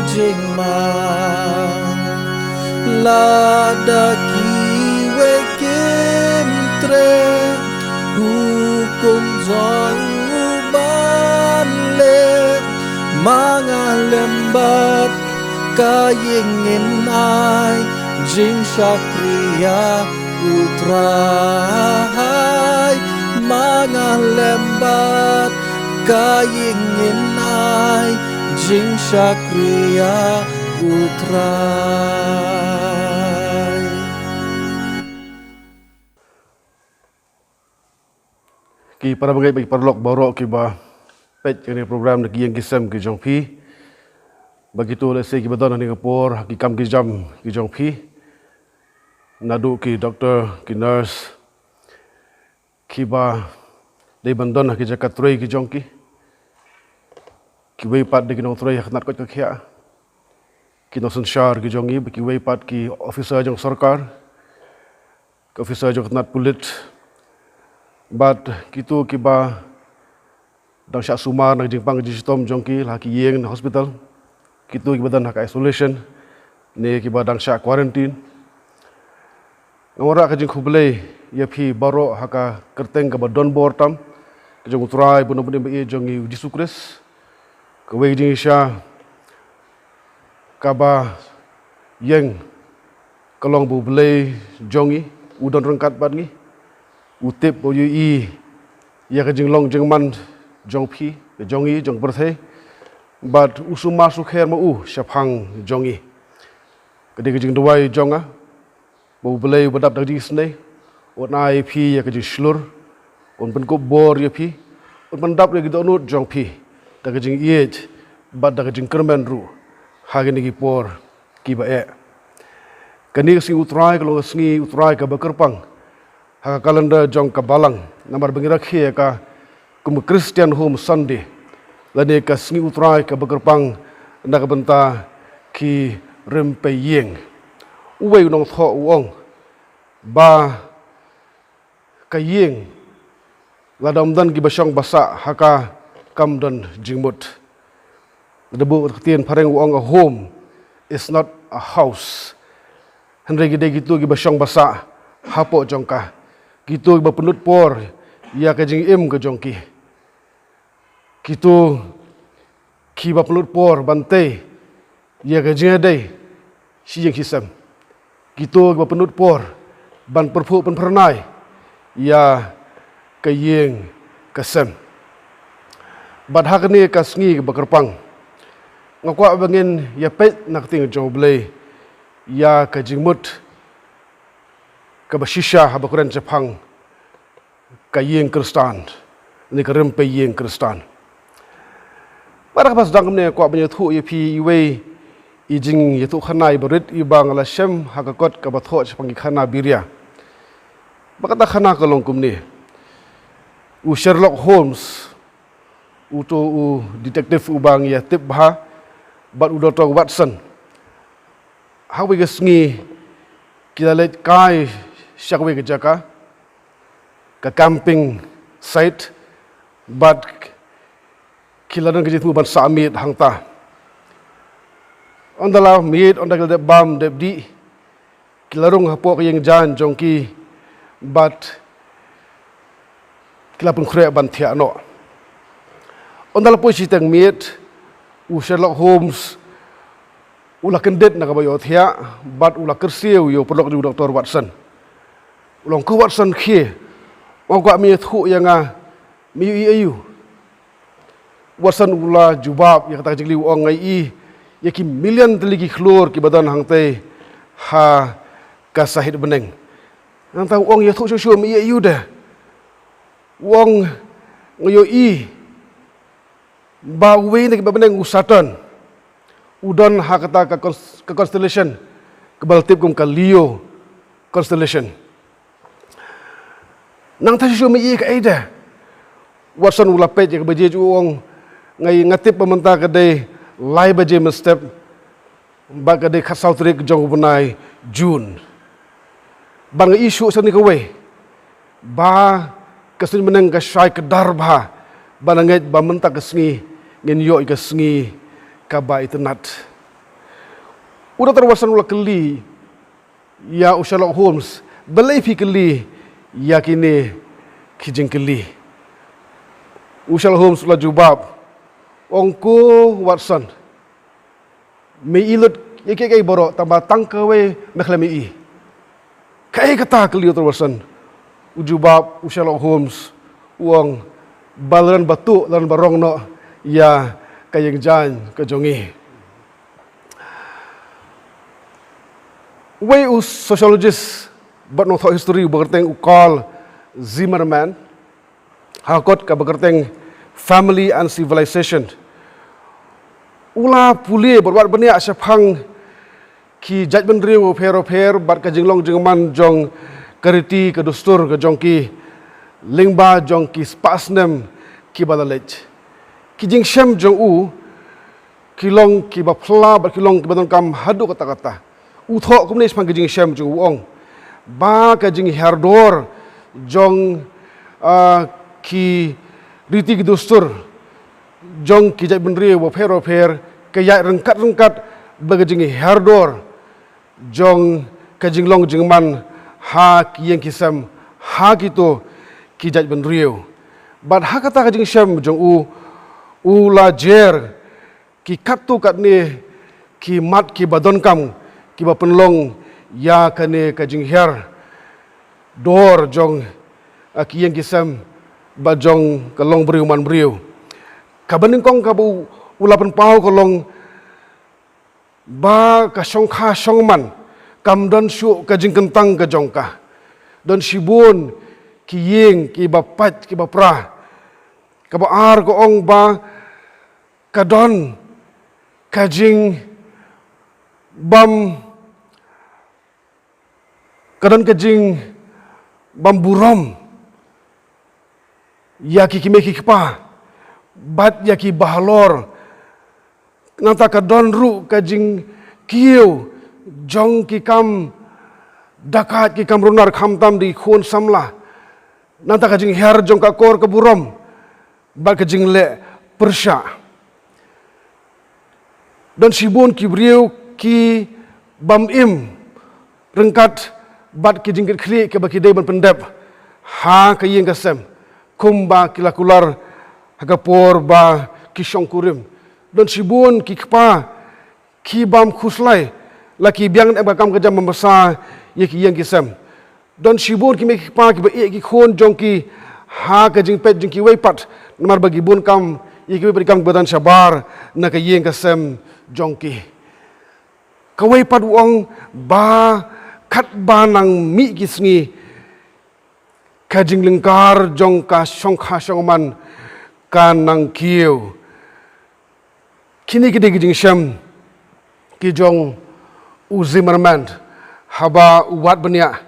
jingman. Lada kiwei kim treh hukum jong u ban leh, ma nga lem bad ka ïing ngin ai jingshakri ïa U Trai. Ma nga lem bad ka ïing ngin ai jingshakri ïa U Trai. Ki para bangeit bad ki paralok baroh kiba peit ïa kane ka program na ki ïing ki sem ki jong phi, bad kito lehse kiba don ha kane ka por ha ki kam ki jam ki jong phi, naduh ki doktor, ki nurse, kiba dei ban don ha ki jaka trei ki jong ki, kiwei pat dei ki nongtrei ha ka tnat koit ka khiah, ki nongsynshar ki jong ngi, bad kiwei pat ki officer jong sorkar, ki officer jong ka tnat pulit, bad kito kiba dang shah sumar na ka jingpang ka jingshitom jong ki la ha ki ïing, na hospital, kito kiba don ha ka isolation ne kiba dang shah quarantine. Nga wanrah ka jingkhublei ïa phi baroh ha ka kyrteng kaba don bor tam ka jong U Trai bad U Nongpynim ba ïeit jong ngi U Jisu Khrist. Kawei ka jingshisha kaba ïeng ka long ba U Blei jong ngi u don ryngkat bad ngi, u tip, u ïohi ïa ka jinglong jingman jong phi, jong ngi, jong ka pyrthei, bad u sumar sukher ma u shaphang jong ngi. Ka dei ka jingduwai jong nga ba U Blei uba dap da ka jingisynei un ai ïa phi ïa ka jingshlur, un pynkup bor ïa phi, un pyndap ïa ki dohnud jong phi da ka jingïeit bad da ka jingkyrmen ruh ha kine ki por kiba eh. Kane ka sngi U Trai ka long ka sngi U Trai kaba kyrpang ha ka calendar jong ka balang, namar ba ngi rakhe ïa ka kum ka Christian Home Sunday, lane ka sngi U Trai kaba kyrpang na ka bynta ki rympei ïing. Uwei u nongthoh u ong ba ka ïing lada ym don kiba shong ba sah ha ka kam don jingmut. Lada buh ka ktien phareng u ong, a home is not a house. Hynrei ki dei kito kiba shong ba sah hapoh jong ka, kito kiba pynlut por ïa ka jingim ka jong ki, kito kiba pynlut por ban tei ïa ka jingïadei shi ïing shi sem. Kito kiba pynlut por ban pyrphuh pynphyrnai ïa ka ïing ka sem. Bad ha kane ka sngi kaba kyrpang, nga kwah ba ngin ïa peit na ka ktien jong U Blei ïa ka jingmut kaba shisha haba kren shaphang ka ïing Khristan, ne ka rympei ïing Khristan. Bad ha kaba sdang kumne, kwah ban ïathuh ïa phi iwei i jingïathuhkhana iba rit iba nga la shem ha ka kot kaba thoh shaphang ki khana biria. Ba kata khana ka long kumne: u Sherlock Holmes, uto u detective uba ngi ïa tip bha, bad u Doktor Watson, ha kawei ka sngi ki la leit kai sha kawei ka jaka, ka camping site, bad ki la don ka jingthmu ban sah miet hangta. Ynda la miet, ynda ki la dep bam dep dih, ki la rung hapoh ka ïing jaiñ jong ki, bad ki la pynkhreh ban thiah noh. Ynda la poi shiteng miet, u Sherlock Holmes u la kyndit na kaba ïohthiah, bad u la kyrsiew ïa u paralok jong u Doktor Watson. U la ong, "Ko Watson, khie, nga kwah me ïathuh ïa nga, me ïohi aïu?" Watson u la jubab ïa kata ka jingkylli, u ong, "Nga ïohi ïa ki million tylli ki khlur kiba don hangtei ha ka sahit bneng." Nangta u ong, "Ïathuh shuh shuh, me ïohi aïu de?" U ong, "Nga ïohi ba uwei na kiba bneng, u Saturn, u don ha kata ka cons-, ka constellation kaba la tip kum ka Leo constellation. Nangta shuh shuh, me ïohi kaei de?" Watson u la peit ïa ka baje, u ong, "Nga, nga tip ba mynta ka dei lai baje mynstep, bad ka dei khatsaw tarik jong u bnai June. Bad nga ïohi shuh shane kawei, ba ka suiñbneng ka shai kdar bha, bad nga ngeit ba mynta ka sngi ngin ïoh ïa ka sngi kaba itynnad." U Doktor Watson u la kylli ïa u Sherlock Holmes, "Balei phi kylli ïa kine ki jingkylli?" U Sherlock Holmes u la jubab, ong, "Ko Watson, me ïohi lut ïa kiei kiei baroh, tangba tang kawei me khlem ïohi." "Kaei kata?" kylli u Doktor Watson. U jubab u Sherlock Holmes, u ong, "Ba la don ba tuh, la don ba rong noh ïa ka ïing jaiñ ka jong ngi." Uwei u sociologist bad nongthoh history uba kyrteng u Carl Zimmerman, ha ka kot kaba kyrteng Family and Civilization, u la pule bad wad bniah shaphang ki jaitbynriew bapher bapher bad ka jinglong jingman jong ka riti ka dustur ka jong ki lyngba jong ki spah snem kiba la leit. Ki jingshem jong u ki long kiba phylla bad ki long kiba donkam haduh katta katta. U thoh kumne shaphang ki jingshem jong u, u ong ba ka jinghiar dor jong, ah, ki riti ki dustur jong ki jaitbynriew bapher bapher ka ïaid ryngkat ryngkat bad ka jinghiar dor jong ka jinglong jingman ha ki ïing ki sem ha kito ki jaitbynriew. Bad ha kata ka jingshem jong u, u la jer ki katto katne ki mat kiba donkam kiba pynlong ïa kane ka jinghiar dor jong, ah, ki ïing ki sem bad jong ka longbriew manbriew. Kaba nyngkong kaba u, u la pynpaw ka long ba ka shongkha shongman kam don shuh ka jingkyntang ka jong ka. Don shibun ki ïing kiba pait kiba pra. Kaba ar ka ong ba ka don ka jingbym, ka don ka jingbym burom ïa ki kmie ki kpa bad ïa ki bahalor. Nangta ka don ruh ka jingkiew jong ki kam dakait, ki kam runar, khamtam da ki khun samla. Nangta ka jinghiar jong ka kor ka burom bad ka jingleh pyrshah. Don shibun ki briew ki bym im ryngkat bad ki jingkitkhlieh kiba ki dei ban pyndep ha ka ïing ka sem, kumba ki la kular ha ka por ba ki shongkurim. Don shibun ki kpa ki bym khuslai la ki biang em ka kam ka jam ban bsa ïa ki ïing ki sem. Don shibun ki mei ki kpa kiba ïeh ki khun jong ki ha ka jingpeit jong kiwei pat, namar ba ki bun kam ïa kiwei pat ki kam kiba don shabar na ka ïing ka sem jong ki. Kawei pat u ong ba katba nang mih ki sngi, ka jinglyngkar jong ka shongkha shongman ka nang kiew. Kine ki dei ki jingshem ki jong u Zimmerman haba u wad bniah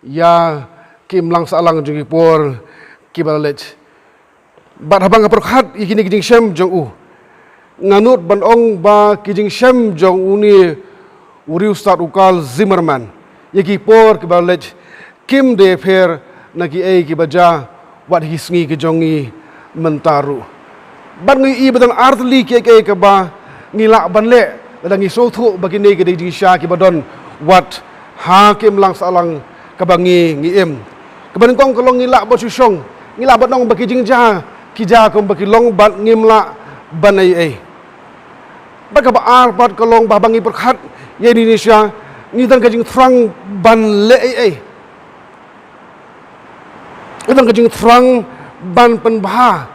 ïa ki imlang sahlang jong ki por kiba la leit. Bad haba nga pyrkhat ïa kine ki jingshem jong u, nga nud ban ong ba ki jingshem jong une u riewstad u Carl Zimmerman ïa ki por kiba la leit kim dei pher na kiei kiba jia wat ha ki sngi ki jong ngi mynta ruh. Bad ngi i ba don artylli kiei kiei kaba ngi lah ban leh lada ngi sngewthuh ba kine ki dei ki jingshisha kiba don wat ha ki imlang sahlang kaba ngi ngi im. Kaba nyngkong ka long ngi lah ban shu shong, ngi lah ban ong ba ki jingjia ki jia kumba ki long bad ngim lah ban ei ei. Bad kaba ar pat ka long ba haba ngi pyrkhat ïa ine i jingshisha ngi don ka jingthrang ban leh ei ei. Ngi don ka jingthrang ban pynbha,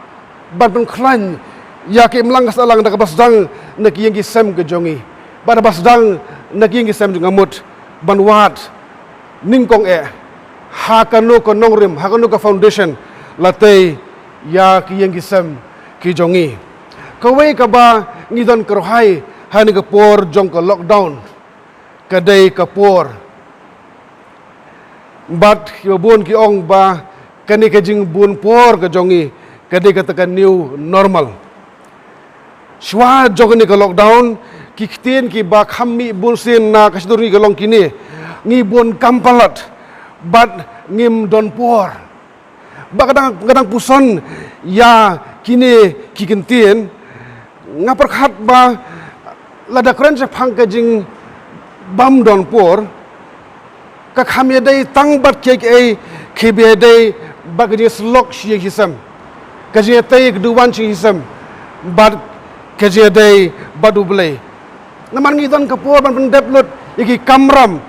ban pynkhlaiñ ïa ki imlang sahlang da kaba sdang na ki ïing ki sem ki jong ngi, bad da kaba sdang na ki ïing ki sem jong nga mut ban wad nyngkong eh ha kano ka nongrim, ha kano ka foundation la tei ïa ki ïing ki sem ki jong ngi. Kawei kaba ngi don kyrhai ha kane ka por jong ka lockdown ka dei ka por. Bad kiba bun ki ong ba kane ka jingbun por ka jong ngi ka dei kata ka new normal. Shuwa jong kane ka lockdown, ki ktien kiba kham mih bunsien na ka shyntur ngi ka long kine: ngi bun kam palat bad ngim don por. Ba ka dang, ka dang puson ïa kine ki kyntien, nga pyrkhat ba lada kren shaphang ka jingbym don por, ka kham ïadei tang bad kiei kiei, kiba ïadei bad ka jingïasyllok sha ïing sha sem, ka jingïatei ka duwan sha ïing sha sem, bad ka jingïadei bad U Blei. Namar ngi don ka por ban pyndep lut ïa ki kamram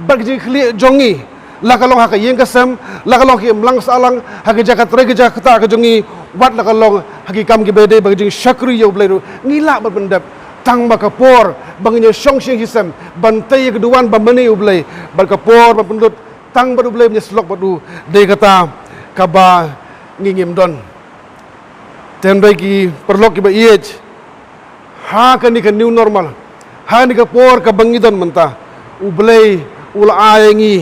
bad ki jingkhlieh jong ngi, la ka long ha ka ïing ka sem, la ka long ha ki imlang sahlang, ha ka jaka trei ka jaka ktah ka jong ngi, wat la ka long ha ki kam kiba ïadei bad ka jingshakri ïa U Blei ruh, ngi lah ban pyndep. Tang ba ka por ba ngin ïa shong sha ïing sha sem ban tei ïa ka duwan ba mane U Blei, bad ka por ban pynlut tang bad U Blei ban ïasyllok bad u, dei kata kaba ngi ngim don. Te hynrei ki paralok kiba ïeit, ha kane ka new normal, ha kane ka por kaba ngi don mynta, U Blei u la ai ïa ngi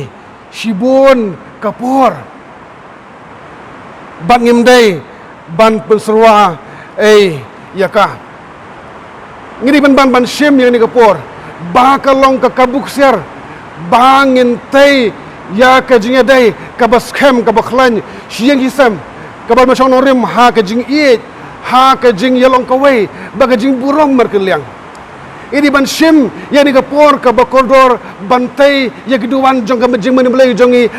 shibun ka por, bad ngim dei ban pynsyrwa ei ïa ka. Ngi dei ban, ban, ban shim ïa kane ka por ba ka long ka kabu ksiar ba ngin tei ïa ka jingïadei kaba skhem, kaba khlaiñ sha ïing sha sem, kaba pynshong nongrim ha ka jingïeit, ha ka jingïalong kawei bad ka jingburom markylliang. Ngi dei ban shim ïa kane ka por kaba kordor ban tei ïa ki duwan jong ka jingmane Blei jong ngi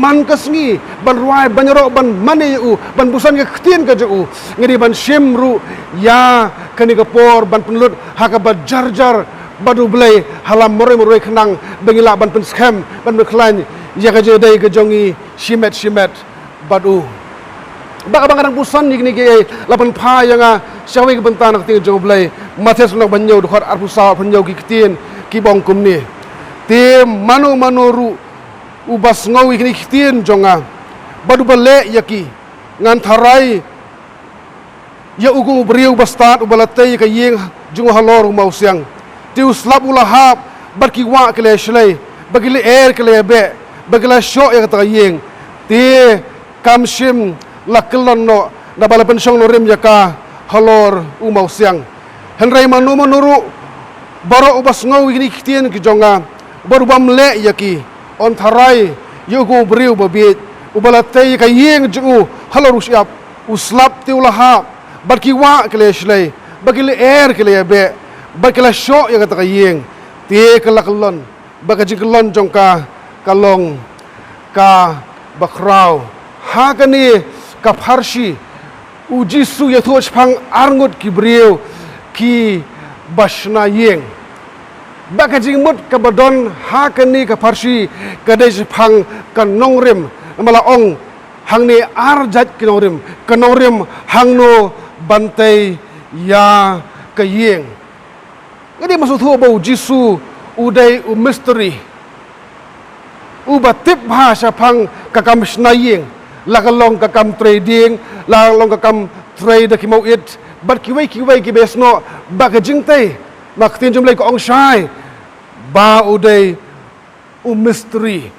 man ka sngi, ban rwai, ban ïaroh, ban mane ïa u, ban busan ïa ka ktien ka jong u. Ngi dei ban shim ruh ïa kane ka por ban pynlut ha kaba jar jar bad U Blei ha la marwei marwei khnang ba ngin lah ban pynskhem, ban pynkhlaiñ ïa ka jingïadei ka jong ngi shimet shimet bad u. Bad kaba nga dang puson ïa kine kiei, la pynphai ïa nga sha kawei ka bynta na ka ktien jong U Blei. Mathaios lynnong ba hynñiew, dkhot arphew saw, arphew hynñiew, ki ktien kiba ong kumne: Te mano mano ruh uba sngew ïa kine ki ktien jong nga bad uba leh ïa ki, ngan tharai ïa u kum u briew uba stad uba la tei ïa ka ïing jong u halor u mawsiang. Te u slap u la hap, bad ki wah ki la ïashlei, bad ki lyer ki la ïabeh, bad ki la shoh ïa kata ka ïing. Te kam shym la kyllon noh, naba la pynshong nongrim ïa ka halor u mawsiang. Hynrei mano mano ruh baroh uba sngew ïa kine ki ktien ki jong nga bad u bym leh ïa ki, yn tharai ïa u kum u briew uba bieit uba la tei ïa ka ïing jong u halor u shyiap. U slap te u la hap, bad ki wah ki la ïashlei, bad ki lyer ki la ïabeh, bad ki la shoh ïa kata ka ïing. Te ka la kyllon, bad ka jingkyllon jong ka ka long kaba khraw. Ha kane ka pharshi, U Jisu u ïathuh shaphang arngut ki briew kiba shna ïing. Ba ka jingmut kaba don ha kane ka pharshi ka dei shaphang ka nongrim. Namar la ong hangne ar jait ki nongrim, ka nongrim hangno ban tei ïa ka ïing. Nga dei ban sngewthuh ba u Jisu u dei u mistri uba tip bha shaphang ka kam shna ïing, la ka long ka kam trei dieng, la ka long ka kam trei da ki mawit bad kiwei kiwei kiba ïasnoh bad ka jingtei. Namar ka ktien jong U Blei ka ong shai ba u dei u mistri.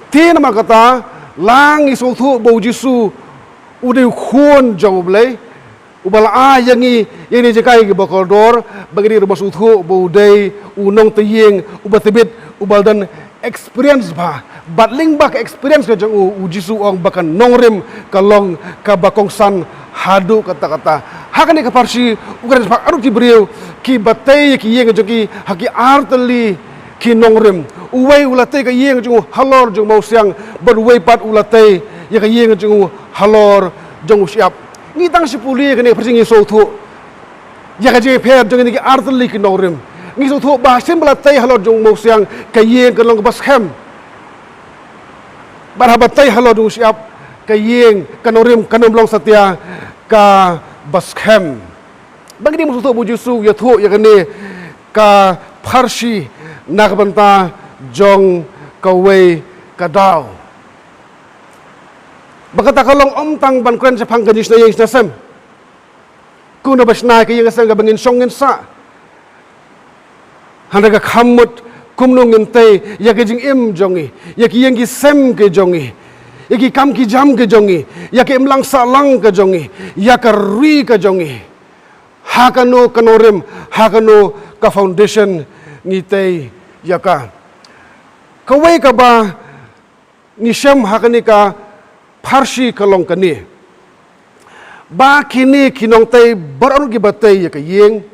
Te namar kata, la ngi sngewthuh ba u Jisu u dei u khun jong U Blei uba la ai ïa ngi ïa kine ki jinghikai kiba kordor, ba ngi dei ruh ban sngewthuh ba u dei u nongtei ïing uba tbit, uba la don experience bha. Bad lyngba ka experience ka jong u, u Jisu u ong ba ka nongrim ka long kaba kongsan haduh katta katta. Ha kane ka pharshi u kren shaphang arngut ki briew kiba tei ïa ki ïing jong ki ha ki artylli ki nongrim. Uwei u la tei ka ïing jong u halor jong u mawsiang, bad uwei pat u la tei ïa ka ïing jong u halor jong u shyiap. Ngi tang shu pule kane ka pharshi ngi sngewthuh ïa ka jingïapher jong kine ki artylli ki nongrim. Ngi sngewthuh ba shisien ba la tei halor jong u mawsiang, ka ïing ka long kaba skhem. Bad haba tei halor jong u shyiap, ka ïing, ka nongrim kan ym long satia kaba skhem. Ba ngi dei ban sngewthuh ba u Jisu u ïathuh ïa kane ka pharshi na ka bynta jong kawei ka daw. Ba kata ka long ym tang ban kren shaphang ka jingshna ïing shna sem. Kumno ba shna ka ïing ka sem kaba ngin shong ngin sah. Hynrei ka kham mut kumno ngin tei ïa ka jingim jong ngi, ïa ki ïing ki sem ki jong ngi, ïa ki kam ki jam ki jong ngi, ïa ka imlang sahlang ka jong ngi, ïa ka ri ka jong ngi. Ha kano ka nongrim, ha kano ka foundation ngi tei ïa ka. Kawei kaba ngi shem ha kane ka pharshi ka long kane. Ba kine ki nongtei baroh kiba tei ïa ka ïing,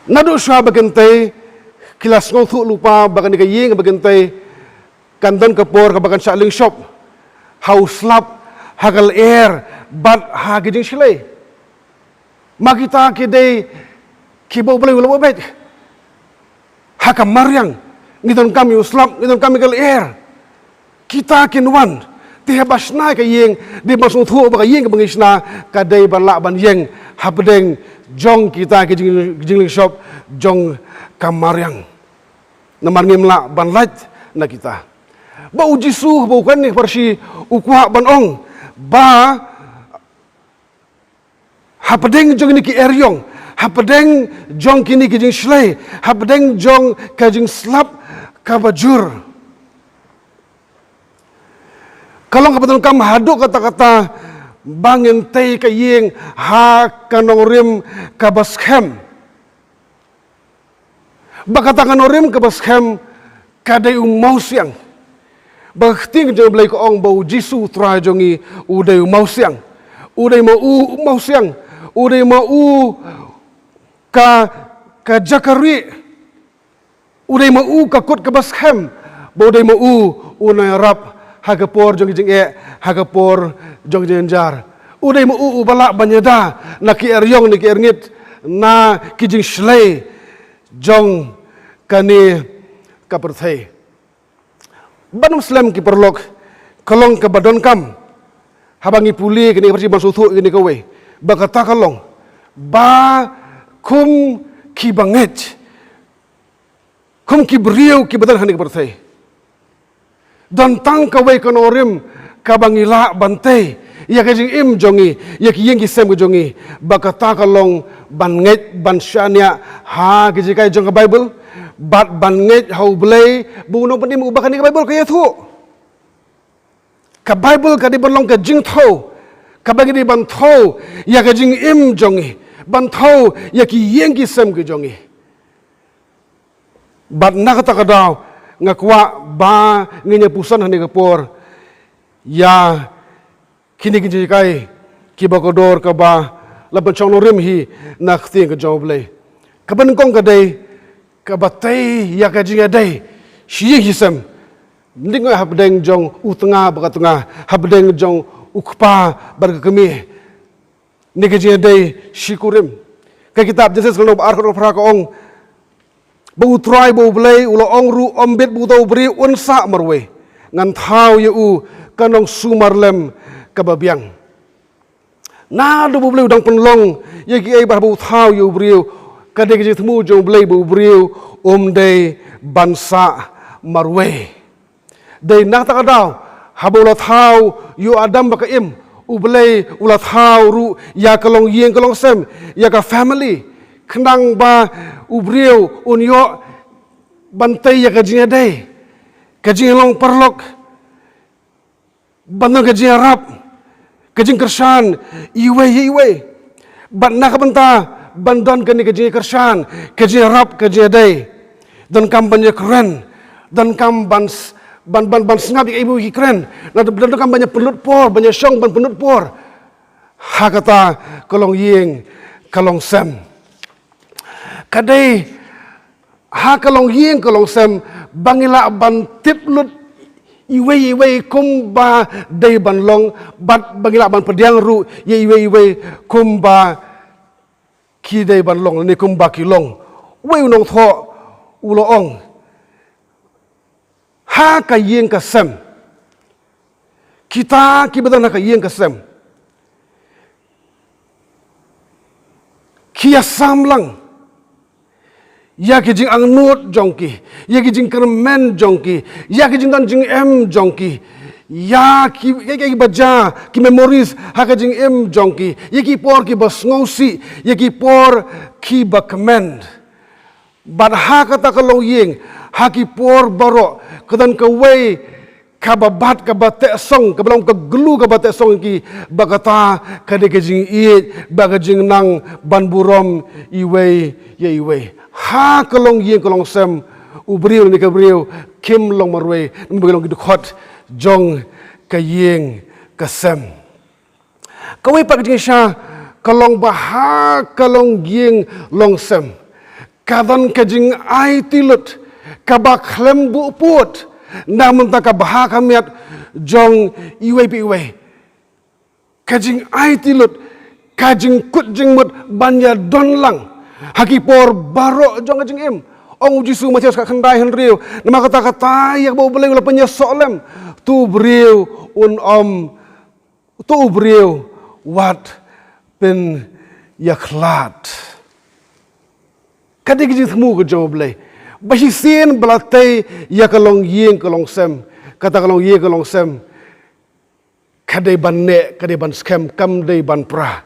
naduh shuwa ba kin tei, ki la sngewthuh lypa ba kane ka ïing ba kin tei kan don ka por kaba kan shah lyngshop ha u slap, ha ka lyer bad ha ki jingshlei. Ma kita ki dei kiba U Blei u la buh beit. Ha ka mariang ngi donkam ïa u slap, ngi donkam ïa ka lyer. Kita kin wan, te haba shna ka ïing, dei ban sngewthuh ba ka ïing kaba ngi shna ka dei ban lah ban ïeng hapdeng jong kita ki jing, jinglyngshop jong ka mariang. Namar ngim lah ban lait na kita. Ba u Jisu haba u kren ïa kane ka pharshi u kwah ban ong ba hapdeng jong kine ki eriong, hapdeng jong kine ki jingshlei, hapdeng jong ka jingslap kaba jur, ka long kaba donkam haduh katta katta ba ngin tei ka ïing ha ka nongrim kaba skhem. Ba kata ka nongrim kaba skhem ka dei u mawsiang. Ba ka ktien jong U Blei ka ong ba u Jisu u Trai jong ngi u dei u mawsiang. U dei ma u u mawsiang. U dei ma u ka, ka jaka rieh. U dei ma u ka kut kaba skhem. Ba u dei ma u u nongïarap ha ka por jong ki jingeh, ha ka por jong ki jingjynjar. U dei ma u uba lah ban ïada na ki eriong, na ki erngit, na ki jingshlei jong kane ka pyrthei. Bad ym slem ki paralok, ka long kaba donkam haba ngi pule kane ka pharshi ban sngewthuh kane kawei, ba kata ka long ba kum kiba ngeit, kum ki briew kiba don ha kane ka pyrthei, don tang kawei ka nongrim kaba ngi lah ban tei ïa ka jingim jong ngi, ïa ki ïing ki sem ki jong ngi, ba kata ka long ban ngeit, ban shaniah ha ki jinghikai jong ka Baibl, bad ban ngeit ha U Blei ba u Nongpynim uba kane ka Baibl ka ïathuh. Ka Baibl ka dei ban long ka jingthew kaba ngi dei ban thew ïa ka jingim jong ngi, ban thew ïa ki ïing ki sem ki jong ngi. Bad na kata ka daw nga kwah ba ngin ïa puson ha kane ka por ïa kine ki jinghikai kiba kordor kaba la pynshong nongrim hi na ka ktien ka jong U Blei. Kaba nyngkong ka dei kaba tei ïa ka jingïadei shi ïing shi sem. Ym dei hapdeng jong u tnga bad ka tnga, hapdeng jong u kpa bad ka kmie. Kane ka jingïadei shi kurim. Ka kitab Jenesis ka lynnong ba ar, ka dkhot phra ka ong, ba U Trai ba U Blei u la ong ruh, ym bit ba uta u briew un sah marwei. Ngan thaw ïa u ka nongsumar lem kaba biang. Naduh ba U Blei u dang pynlong ïa kiei ba haba u thaw ïa u briew, ka dei ka jingthmu jong U Blei ba u briew um dei ban sah marwei. Dei na kata ka daw, haba u la thaw ïa u Adam bad ka Im, U Blei u la thaw ruh ïa ka longïing ka longsem, ïa ka family, khnang ba u briew un ïoh ban tei ïa ka jingïadei, ka jinglong paralok, ban don ka jingïarap, ka jingkyrshan iwei ïa iwei. Bad na ka bynta ban don kane ka jingkyrshan, ka jingïarap, ka jingïadei, donkam ban ïakren, donkam ban s-, ban, ban, ban sngap ïa kiei ba ki kren, na, donkam ban ïapynlut por, ban ïashong ban pynlut por ha kata ka longïing ka longsem. Ka dei ha ka longïing ka longsem ba ngi lah ban tip lut iwei iwei kumba dei ban long, bad ba ngi lah ban pdiang ruh ïa iwei iwei kumba ki dei ban long ne kumba ki long. Uwei u nongthoh u la ong, ha ka ïing ka sem, kita kiba don ha ka ïing ka sem ki ïasam lang ïa ki jingangnud jong ki, ïa ki jingkyrmen jong ki, ïa ki jingdon jingem jong ki, ïa ki, ïa ki, ïa ki ba jia, ki memories ha ka jingim jong ki, ïa ki por kiba sngewsih, ïa ki por kiba kmen. Bad ha kata ka longïing, ha ki por baroh, ka don kawei kaba bat, kaba tehsong, kaba long ka glue kaba tehsong ïa ki, ba kata ka dei ka jingïeit, ba ka jingnang ban burom iwei ïa iwei. Ha ka longïing ka longsem, u briew ne ka briew kim long marwei, namar ba ki long ki dkhot jong ka ïing ka sem. Kawei pat ka jingshisha ka long ba ha ka longïing longsem ka don ka jingaiti lut kaba khlem buh pud na ka bynta ka bha ka miat jong iwei pa iwei. Ka jingaiti lut, ka jingkut jingmut ban ïadon lang ha ki por baroh jong ka jingim. Ong u Jisu, Mathaios khatkhyndai hynriew, namar kata, kata ïa kaba U Blei u la pynïasoh lem, to u briew un ym to u briew wat pynïakhlad. Ka dei ka jingthmu ka jong U Blei ba shisien ba la tei ïa ka longïing ka longsem, kata ka longïing ka longsem ka dei ban neh, ka dei ban skhem, kam dei ban pra.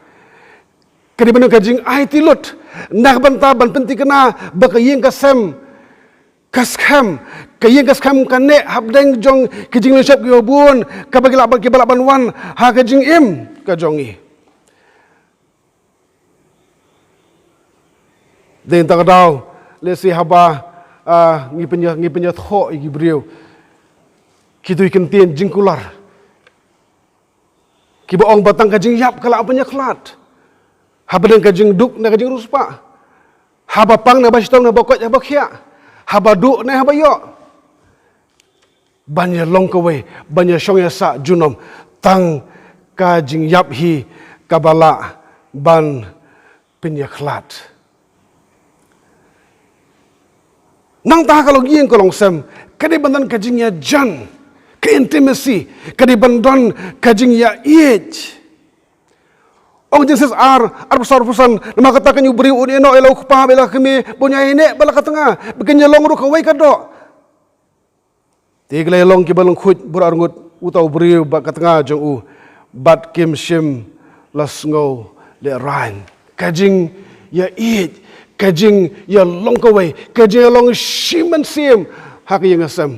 Ka dei ban don ka jingaiti lut na ka bynta ban pynthikna ba ka ïing ka sem ka skhem, ka ïing ka skhem ka neh hapdeng jong ki jinglynshop kiba bun kaba ki lah ban, kiba lah ban wan ha ka jingim ka jong ngi. Dei na kata ka daw, lehse haba, ah, ngi pynïa, ngi pynïathoh ïa ki briew kito ki kyntien jingkular kiba ong ba tang ka jingïap ka lah ban ïakhlad hapdeng ka jingduk ne ka jingriewspah, haba pang ne haba shitom, ne haba koit haba khiah, haba duh ne haba ïoh. Ban ïalong kawei, ban ïashong ïasah junom, tang ka jingïap hi kaba lah ban pynïakhlad. Nangta ha ka longïing ka longsem ka dei ban don ka jingïajan, ka intimacy, ka dei ban don ka jingïaieit. Ong Jenesis ar, arphew saw, arphew san, namar kata kane u briew un ïehnoh ïa la u kpa bad ïa la ka kmie, ba un ïaineh bad la ka tnga, ba kin ïalong ruh kawei ka doh. Te ki la ïalong kiba lyngkhuid baroh arngut, uta u briew bad ka tnga jong u, bad kim shym la sngew lehraiñ. Ka jingïaieit, ka jingïalong kawei, ka jingïalong shi mynsiem ha ka ïing ka sem.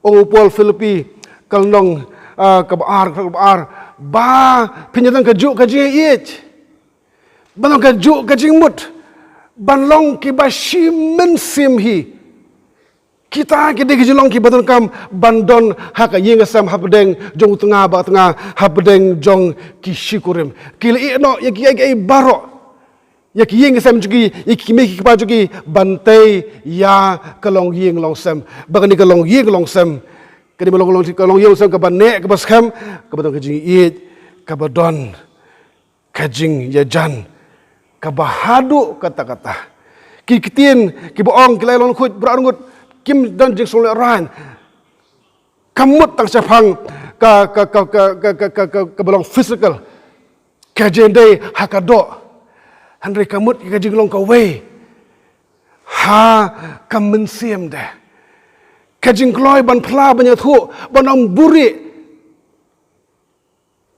Ong u Paul Philippi ka lynnong, ah, kaba ar, kaba ar, ba phin ïadon kajuh ka jingïaieit, ba don kajuh ka jingmut, ban long kiba shi mynsiem hi. Kita ki dei ki jinglong kiba donkam ban don ha ka ïing ka sem hapdeng jong u tnga bad ka tnga, hapdeng jong ki shikurim. Ki la ïehnoh ïa kiei kiei baroh, ïa ki ïing ki sem jong ki, ïa ki kmie ki kpa jong ki, ban tei ïa ka longïing longsem. Ba kane ka longïing longsem ka dei ban long, long, ka longïing longsem kaba neh, kaba skhem, kaba don ka jingïaieit, kaba don ka jingïajan, kaba haduh katta katta. Ki ktien kiba ong ki la long khuid bra ngut kim don jingsngewlehrain. Ka mut tang shaphang ka, ka, ka, ka, ka, ka, ka, kaba long physical. Ka jingdei ha ka doh. Hynrei ka mut ka jinglong kawei ha ka mynsiem de. Ka jingkloi ban phla ban ïathuh ban ong buhrieh.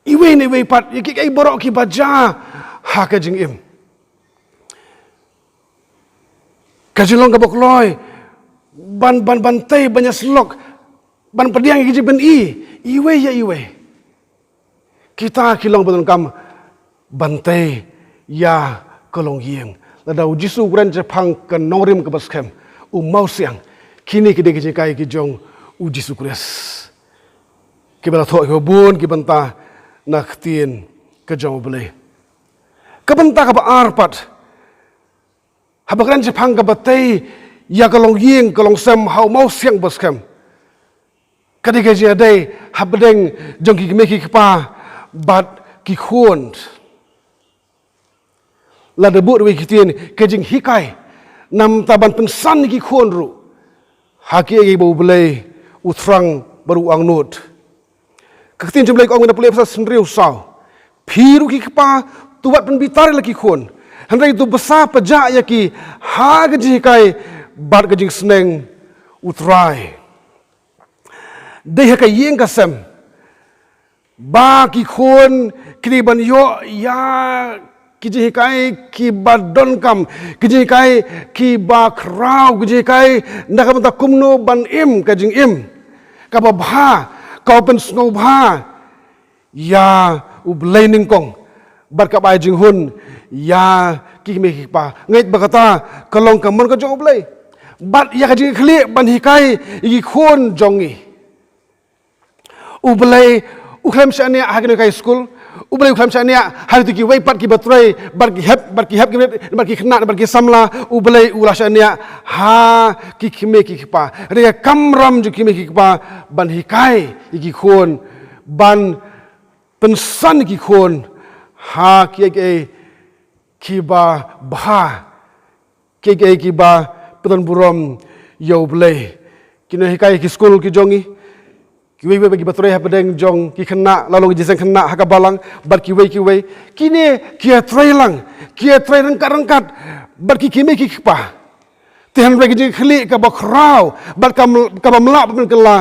Iwei na iwei pat, ïa kiei kiei baroh kiba jia ha ka jingim. Ka jinglong kaba kloi ban, ban, ban tei, ban ïasyllok, ban pdiang ïa ki jingpyni iwei ïa iwei. Kita ki long ba donkam ban tei ïa ka longïing. Lada u Jisu u kren shaphang ka nongrim kaba skhem, u mawsiang, kine ki dei ki jinghikai ki jong u Jisu Khrist. Kiba la thoh kiba bun ki bynta na ktien ka jong U Blei. Ka bynta kaba ar pat, haba kren shaphang kaba tei ïa ka longïing ka longsem ha u mawsiang ba skhem, ka dei ka jingïadei hapdeng jong ki kmie ki kpa bad ki khun. Lada bud wei ki ktien, ka jinghikai namar ban pynsan ïa ki khun ruh ha kiei kiei ba U Blei u thrang bad u angnud. Ka ktien jong U Blei ka ong na Proverbs hynriew saw, phi ruh ki kpa, to wat pynbitar ïa la ki khun, hynrei to bsa pajah ïa ki ha ka jinghikai bad ka jingsneng U Trai. Dei ha ka ïing ka sem ba ki khun ki dei ban ïoh ïa ki jinghikai kiba donkam, ki jinghikai kiba khraw, ki jinghikai na ka bynta kumno ban im ka jingim kaba bha, kaba pynsngewbha ïa U Blei nyngkong bad kaba ai jinghun ïa ki kmie ki kpa. Ngeit ba kata ka long ka mon ka jong U Blei bad ïa ka jingkhlieh ban hikai ïa ki khun jong ngi. U Blei u khlem shaniah ha kino ki skul. U Blei u khlem shaniah ha kito kiwei pat kiba trei, bad ki hep, bad ki hep ki bret, bad ki khynnah, bad ki samla. U Blei u la shaniah ha ki kmie ki kpa. Re kamram jong ki kmie ki kpa ban hikai ïa ki khun, ban pynsan ïa ki khun ha kiei kiei kiba bha, kiei kiei kiba pyndon burom ïa U Blei. Ki nonghikai ki skul ki jong ngi, kiwei kiwei kiba trei hapdeng jong ki khynnah, la long ki jingïaseng khynnah ha ka balang bad kiwei kiwei, kine ki ïatrei lang, ki ïatrei ryngkat ryngkat bad ki kmie ki kpa. Te hynrei ka jingkhlieh kaba khraw bad kam, kaba mlak bad kylla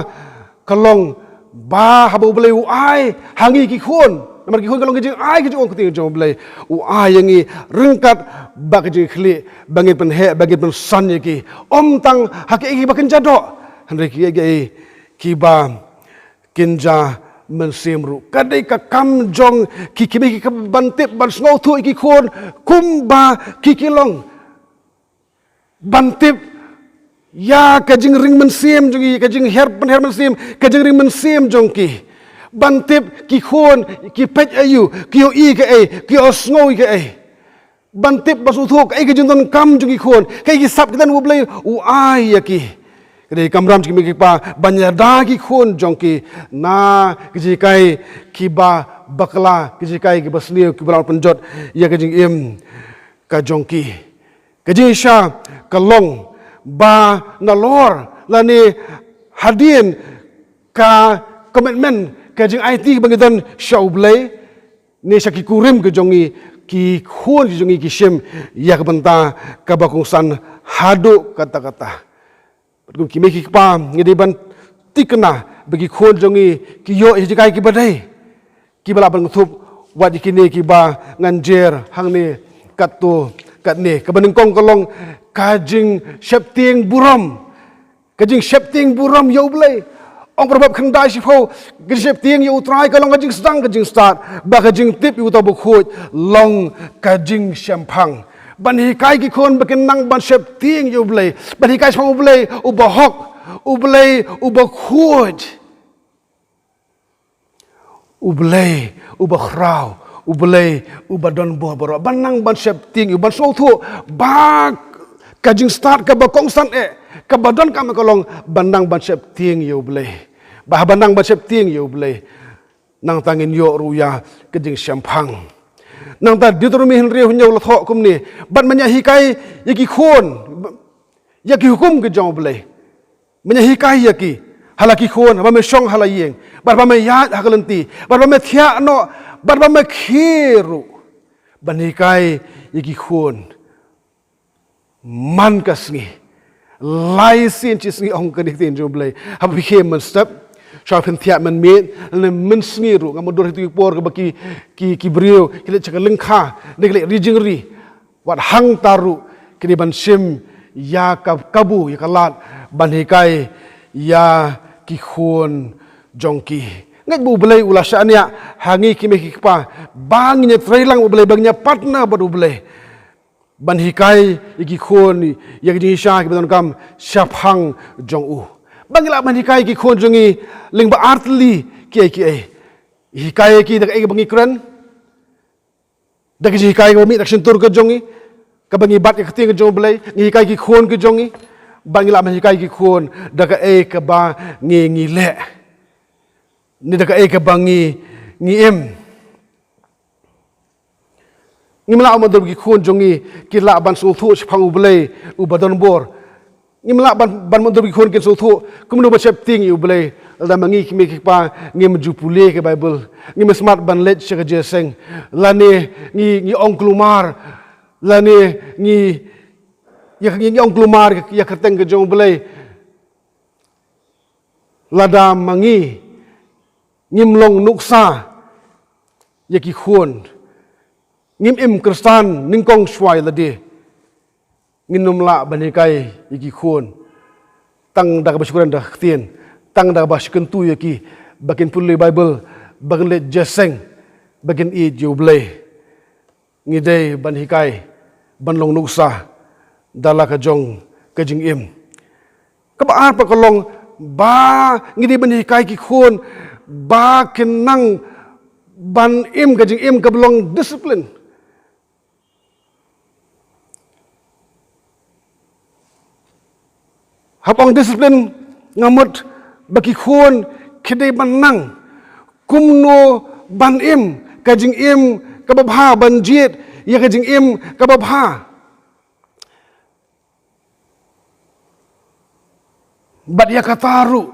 ka long ba haba U Blei u ai ha ngi ki khun, namar ki khun ka long ka jingai ka jingong ka jong U Blei, u ai ïa ngi ryngkat bad ka jingkhlieh ba ngin pynheh, ba ngin pynsan ïa ki, ym tang ha kiei kiei kiba kynja doh, hynrei kiei kiei kiba kynja mynsiem ruh. Ka dei ka kam jong ki kmie ki kpa ban tip, ban sngewthuh ïa ki khun kumba ki ki long. Ban tip ïa ka jingring mynsiem jong ki, ka jingher, pynher mynsiem, ka jingring mynsiem jong ki. Ban tip ki khun ki peit aïu, ki ïohi kaei, ki ïohsngew kaei. Ban tip, ban sngewthuh kaei ka jingdonkam jong ki khun, kaei ki sap ki don, U Blei u ai ïa ki. Ka dei kamram jong ki kmie ki kpa ban ïada ki khun jong ki na ki jinghikai kiba bakla, ki jinghikai kiba sniew, kiba lah pynjot ïa ka jingim ka jong ki. Ka jingshisha ka long ba nalor lane hadien ka commitment, ka jingaiti ba ngi don sha U Blei ne sha ki kurim ki jong ngi, ki khun ki jong ngi ki shim ïa ka bynta kaba kongsan haduh katta katta. Bad kum ki kmie ki kpa ngi dei ban tikna ba ki khun jong ngi ki ïoh ïa ki jinghikai kiba dei, kiba lah ban kynthup wat ïa kine kiba ngan jer hangne katto katne. Kaba nyngkong ka long ka jingsheptieng burom. Ka jingsheptieng burom ïa U Blei. Ong Proverb khyndai shiphew, ka jingsheptieng ïa U Trai ka long ka jingsdang, ka jingstad, bad ka jingtip ïa uta Uba khuid long ka jingshemphang. Ban hikai ki khun ba kin nang ban sheptieng ïa U Blei, ban hikai shaphang U Blei uba hok, U Blei uba khuid, U Blei uba khraw, U Blei uba don bor baroh. Ban nang ban sheptieng, ban sngewthuh ba ka jingstad kaba kongsan eh, kaba donkam eh ka long ban nang ban sheptieng ïa U Blei. Ba haba nang ban sheptieng ïa U Blei, nangta ngin ïoh ruh ïa ka jingshemphang. Nangta Deuteronomi hynriew hynñiew la thoh kumne, bad men ïa hikai ïa ki khun ïa ki hukum ki jong U Blei. Men ïa hikai ïa ki ha la ki khun, ba me shong ha la ïing, bad ba me ïaid ha ka lynti, bad ba me thiah noh, bad ba me khie ruh. Ban hikai ïa ki khun man ka sngi. Lai sien shi sngi, ong ka ktien jong U Blei. Haba phi khie mynstep, shuwa phin thiah mynmiet, lane mynsngi ruh. Nga mutdur ha kito ki por kaba ki, ki, ki briew ki leit sha ka lyngkha, ne ki leit ri jingri. Wat hangta ruh ki dei ban shim ïa ka kabu, ïa ka lad ban hikai ïa ki khun jong ki. Ngeit ba U Blei u la shaniah ha ngi ki mei ki kpa, ba ngin ïatreilang bad U Blei, ba ngin ïa partner bad U Blei ban hikai ïa ki khun ïa ki jingshisha kiba donkam shaphang jong u. Ba ngi lah ban hikai ïa ki khun jong ngi lyngba artylli kiei kiei. Hikai ïa ki da kaei kaba ngi kren, da ka jinghikai kaba mih na ka shyntur ka jong ngi, kaba ngi bat ïa ka ktien ka jong U Blei. Ngi hikai ki khun ki jong ngi, ba ngi lah ban hikai ki khun da kaei kaba ngi, ngi leh, ne da kaei kaba ngi, ngi im. Ngim lah ban mutdur ba ki khun jong ngi kin lah ban sngewthuh shaphang U Blei uba don bor. Ngim lah ban, ban mutdur ba ki khun kin sngewthuh kumno ban sheptieng ïa U Blei lada ma ngi ki mei ki kpa ngim ju pule ka Baibl, ngim smat ban leit sha ka jingïaseng, lane ngi, ngi ong kulmar, lane ngi, ïa, ngi, ngi ong kulmar ïa ka kyrteng ka jong U Blei. Lada ma ngi ngim long nuksa ïa ki khun, ngim im Khristan nyngkong shuwa ïa lade, ngin ym lah ban hikai ïa ki khun tang da kaba shu kren da ka ktien, tang da kaba shu kyntu ïa ki ba kin pule Baibl, ba kin leit jingïaseng, ba kin ïeit ïa U Blei. Ngi dei ban hikai ban long nuksa da la ka jong ka jingim. Kaba ar pat ka long ba ngi dei ban hikai ki khun ba kin nang ban im ka jingim kaba long discipline. Haba ong discipline, nga mut ba ki khun ki dei ban nang kumno ban im ka jingim kaba bha, ban jied ïa ka jingim kaba bha. Bad ïa kata ruh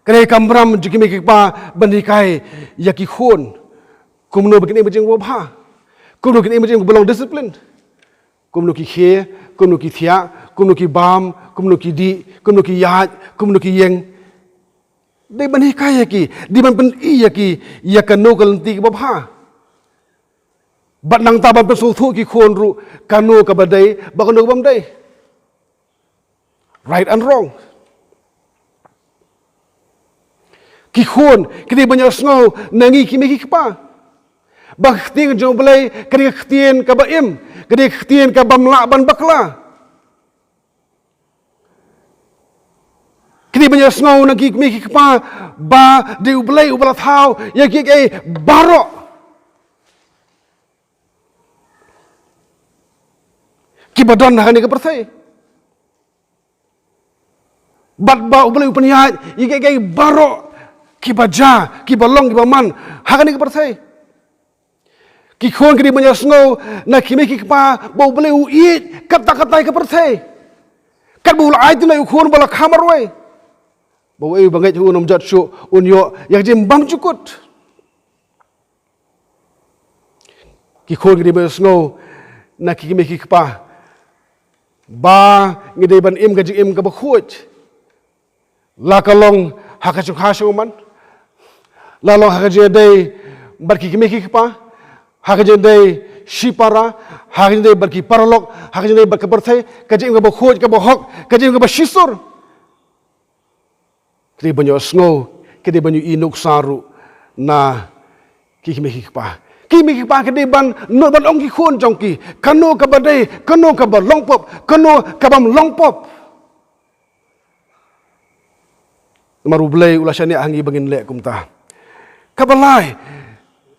ka dei ka kamram jong ki mei ki kpa ban hikai ïa ki khun kumno ba kin im ka jingim kaba bha, kumno kin im ka jingim kaba long discipline. Kumno ki khie, kumno ki thiah, kumno ki bam, kumno ki dih, kumno ki ïaid, kumno ki ïeng. Dei ban hikai ïa ki, dei ban pyni ïa ki ïa kano ka lynti kaba bha. Bad nangta ban pynsngewthuh ki khun ruh kano kaba dei bad kano kaba ym dei, right and wrong. Ki khun ki dei ban ïohsngew na ngi ki mei ki kpa ba ka ktien jong U Blei ka dei ka ktien kaba im, ka dei ka ktien kaba ym lah ban bakla. Ki dei ban ïohsngew na ngi ki mei ki kpa ba dei U Blei uba la thaw ïa kiei kiei baroh kiba don ha kane ka pyrthei. Bad ba U Blei u pynïaid ïa kiei kiei baroh kiba jia, kiba long, kiba man ha kane ka pyrthei. Ki khun ki dei ban ïohsngew na ki mei ki kpa ba U Blei u ïeit katta katta ïa ka pyrthei. Katba u la ai tynnad ïa u khun ba la kha marwei, ba uei uba ngeit ha u un ym jot shuh, un ïoh ïa ka jingbymjukut. Ki khun ki dei ban ïohsngew na ki mei ki kpa ba ngi dei ban im ka jingim kaba khuid, la ka long ha ka jong ka shong man, la long ha ka jingïadei bad ki mei ki kpa, ha ka jingïadei shipara, ha ka jingïadei bad ki paralok, ha ka jingïadei bad ka pyrthei, ka jingim kaba khuid, kaba hok, ka jingim kaba shisur. Ki dei ban ïohsngew, ki dei ban ïohi nuksa ruh na ki mei ki kpa. Ki mei ki kpa ki dei ban nud ban ong ki khun jong ki kano kaba dei, kano kaba long pop, kano kaba ym long pop. Namar U Blei u la shaniah ha ngi ba ngin leh kumta. Kaba lai,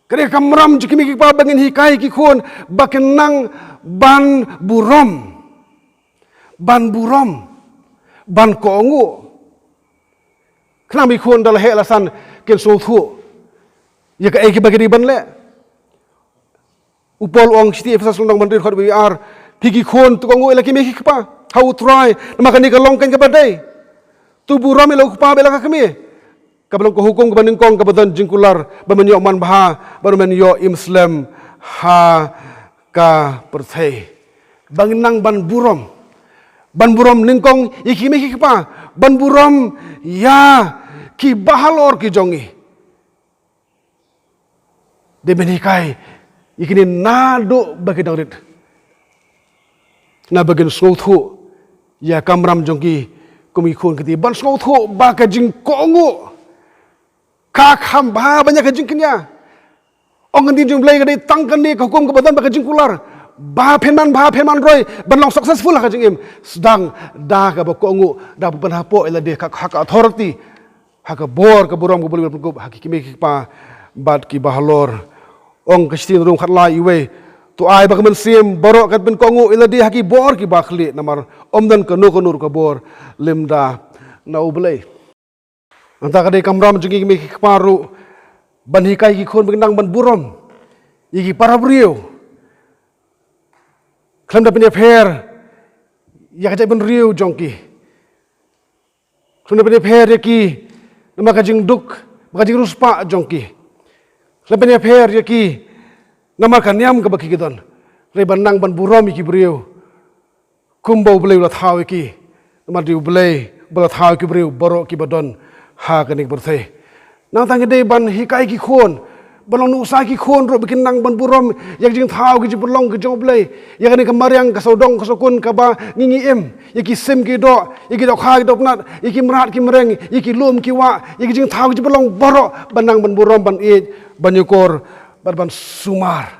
ka dei ka kamram jong ki mei ki kpa ba ngin hikai ki khun ba kin nang ban burom, ban burom, ban kohnguh. Khnang ba ki khun da la heh la san kin sngewthuh ïa kaei kaba ki dei ban leh. U Paul u ong shithi Ephesus lynnong ba hynriew dkhot ba ar, phi ki khun to kohnguh ïa la ki kmie ki kpa ha U Trai, namar kane ka long kane kaba dei. To burom ïa la u kpa bad ïa la ka kmie. Kaba long ka hukum kaba nyngkong kaba don jingkular ba men ïoh manbha, ba men ïoh im slem ha ka pyrthei. Ba ngin nang ban burom. Ban burom nyngkong ïa ki kmie ki kpa. Ban burom ïa ki bahalor ki jong ngi. Dei ban hikai ïa kine naduh ba ki dang rit. Naba kin sngewthuh ïa ka kamram jong ki kum ki khun kti. Ban sngewthuh ba ka jingkohnguh ka kham bha ban ïa ka jingkñia. Ong ka ktien jong U Blei ka dei tang kane ka hukum kaba don bad ka jingkular. Ba phin manbha, phin manroi ban long successful ha ka jingim. Sdang da kaba kohnguh, da ban hapoh ïa lade ha ka, ha ka authority, ha ka bor ka burom kaba U Blei u la pynkup ha ki kmie ki kpa bad ki bahalor. Ong ka shithi na Rom khatlai, uwei: To ai ba ka mynsiem baroh kan pynkohnguh ïa lade ha ki bor kiba khlieh, namar ym don kano kano ruh ka bor lymda na U Blei. Nangta ka dei kamram jong ki kmie ki kpa ruh ban hikai ki khun ba kin nang ban burom ïa ki para briew khlem da pynïapher ïa ka jaitbynriew jong ki. Khlem da pynïapher ïa ki namar ka jingduk bad ka jingriewspah jong ki. Khlem pynïapher ïa ki namar ka niam kaba ki, ki don. Hynrei ban nang ban burom ïa ki briew kumba U Blei u la thaw ïa ki. Namar dei U Blei uba la thaw ïa ki briew baroh kiba don ha kane ka pyrthei. Nangta ngi dei ban hikai ki khun, ban long nuksa ki khun ruh ba kin nang ban burom ïa ka jingthaw, ka jingpynlong ka jong U Blei. Ïa kane ka mariang, ka sawdong, ka sawkun kaba ngi, ngi im, ïa ki sim ki doh, ïa ki dohkha ki dohpnat, ïa ki mrad ki mreng, ïa ki lum ki wah, ïa ka jingthaw, ka jingpynlong baroh, ban nang ban burom, ban ïeit, ban ïakor bad ban sumar.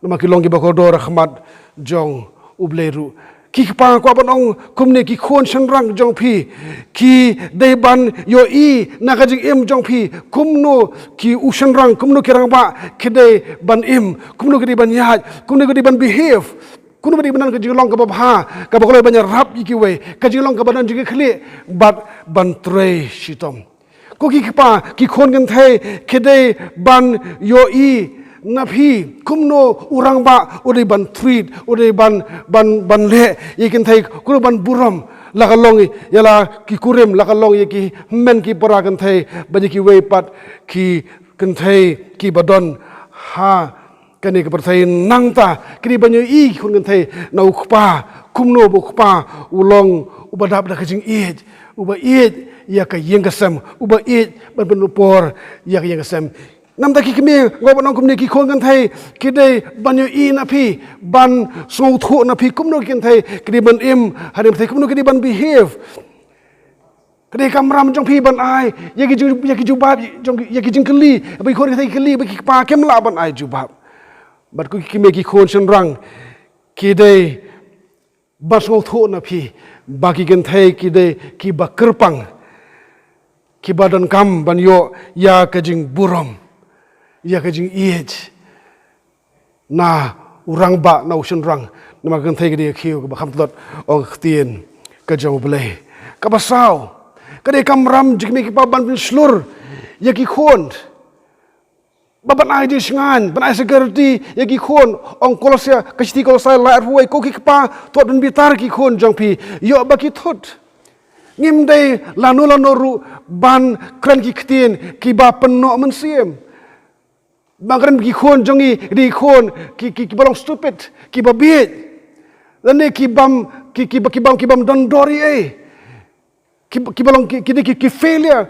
Namar ki long kiba kordor ha khmat jong U Blei ruh. Ki kpa, kwah ban ong kumne, ki khun shynrang jong phi ki dei ban ïohi na ka jingim jong phi kumno ki u shynrang, kumno ki rangbah ki dei ban im, kumno ki dei ban ïaid, kumno ki dei ban behave, kumno ki dei ban don ka jinglong kaba bha, kaba kloi ban ïarap ïa kiwei, ka jinglong kaba don jingkitkhlieh bad ban trei shitom. Ko ki kpa, ki khun kynthei ki dei ban ïohi na phi kumno u rangbah u dei ban treat, u dei ban, ban, ban leh ïa ki kynthei, kumno ban burom, la ka long ïa la ki kurim, la ka long ïa ki hynmen ki para kynthei, bad ïa kiwei pat ki kynthei kiba don ha kane ka pyrthei. Nangta ki dei ban ïohi ki khun kynthei na u kpa, kumno ba u kpa u long uba dap da ka jingïeit, uba ïeit ïa ka ïing ka sem, uba ïeit ban pynpor ïa ka ïing ka sem. Nangta ki kmie, nga kwah ban ong kumne, ki khun kynthei ki dei ban ïohi na phi, ban sngewthuh na phi kumno ki kynthei ki dei ban im ha kane ka pyrthei, kumno ki dei ban behave. Ka dei kamram jong phi ban ai ïa ki ju-, ïa ki jubab jong, ïa ki jingkylli ba ki khun kynthei ki kylli ba ki kpa kim lah ban ai jubab. Bad ko ki kmie, ki khun shynrang ki dei ban sngewthuh na phi ba ki kynthei ki dei kiba kyrpang, kiba donkam ban ïoh ïa ka jingburom, ïa ka jingïeit na u rangbah, na u shynrang. Namar ka kynthei ka dei ka khiew kaba kham tlot, ong ka ktien ka jong U Blei. Kaba saw, ka dei kamram jong ki kmie ki kpa ban pynshlur ïa ki khun, ba ban ai jingshngaiñ, ban ai security ïa ki khun. Ong Kolossai, ka shithi Kolossai lai arphew wei, ko ki kpa, to pynbitar ki khun jong phi, ïoh ba ki thut. Ngim dei lano lano ruh ban kren ki ktien kiba pynnoh mynsiem. Ba kren ki khun jong ngi, ki dei khun ki, ki, kiba long stupid, kiba bieit, lane kibym, ki, kiba, kibym, kibym don dor ei ei, ki, kiba long ki, ki dei ki, ki failure.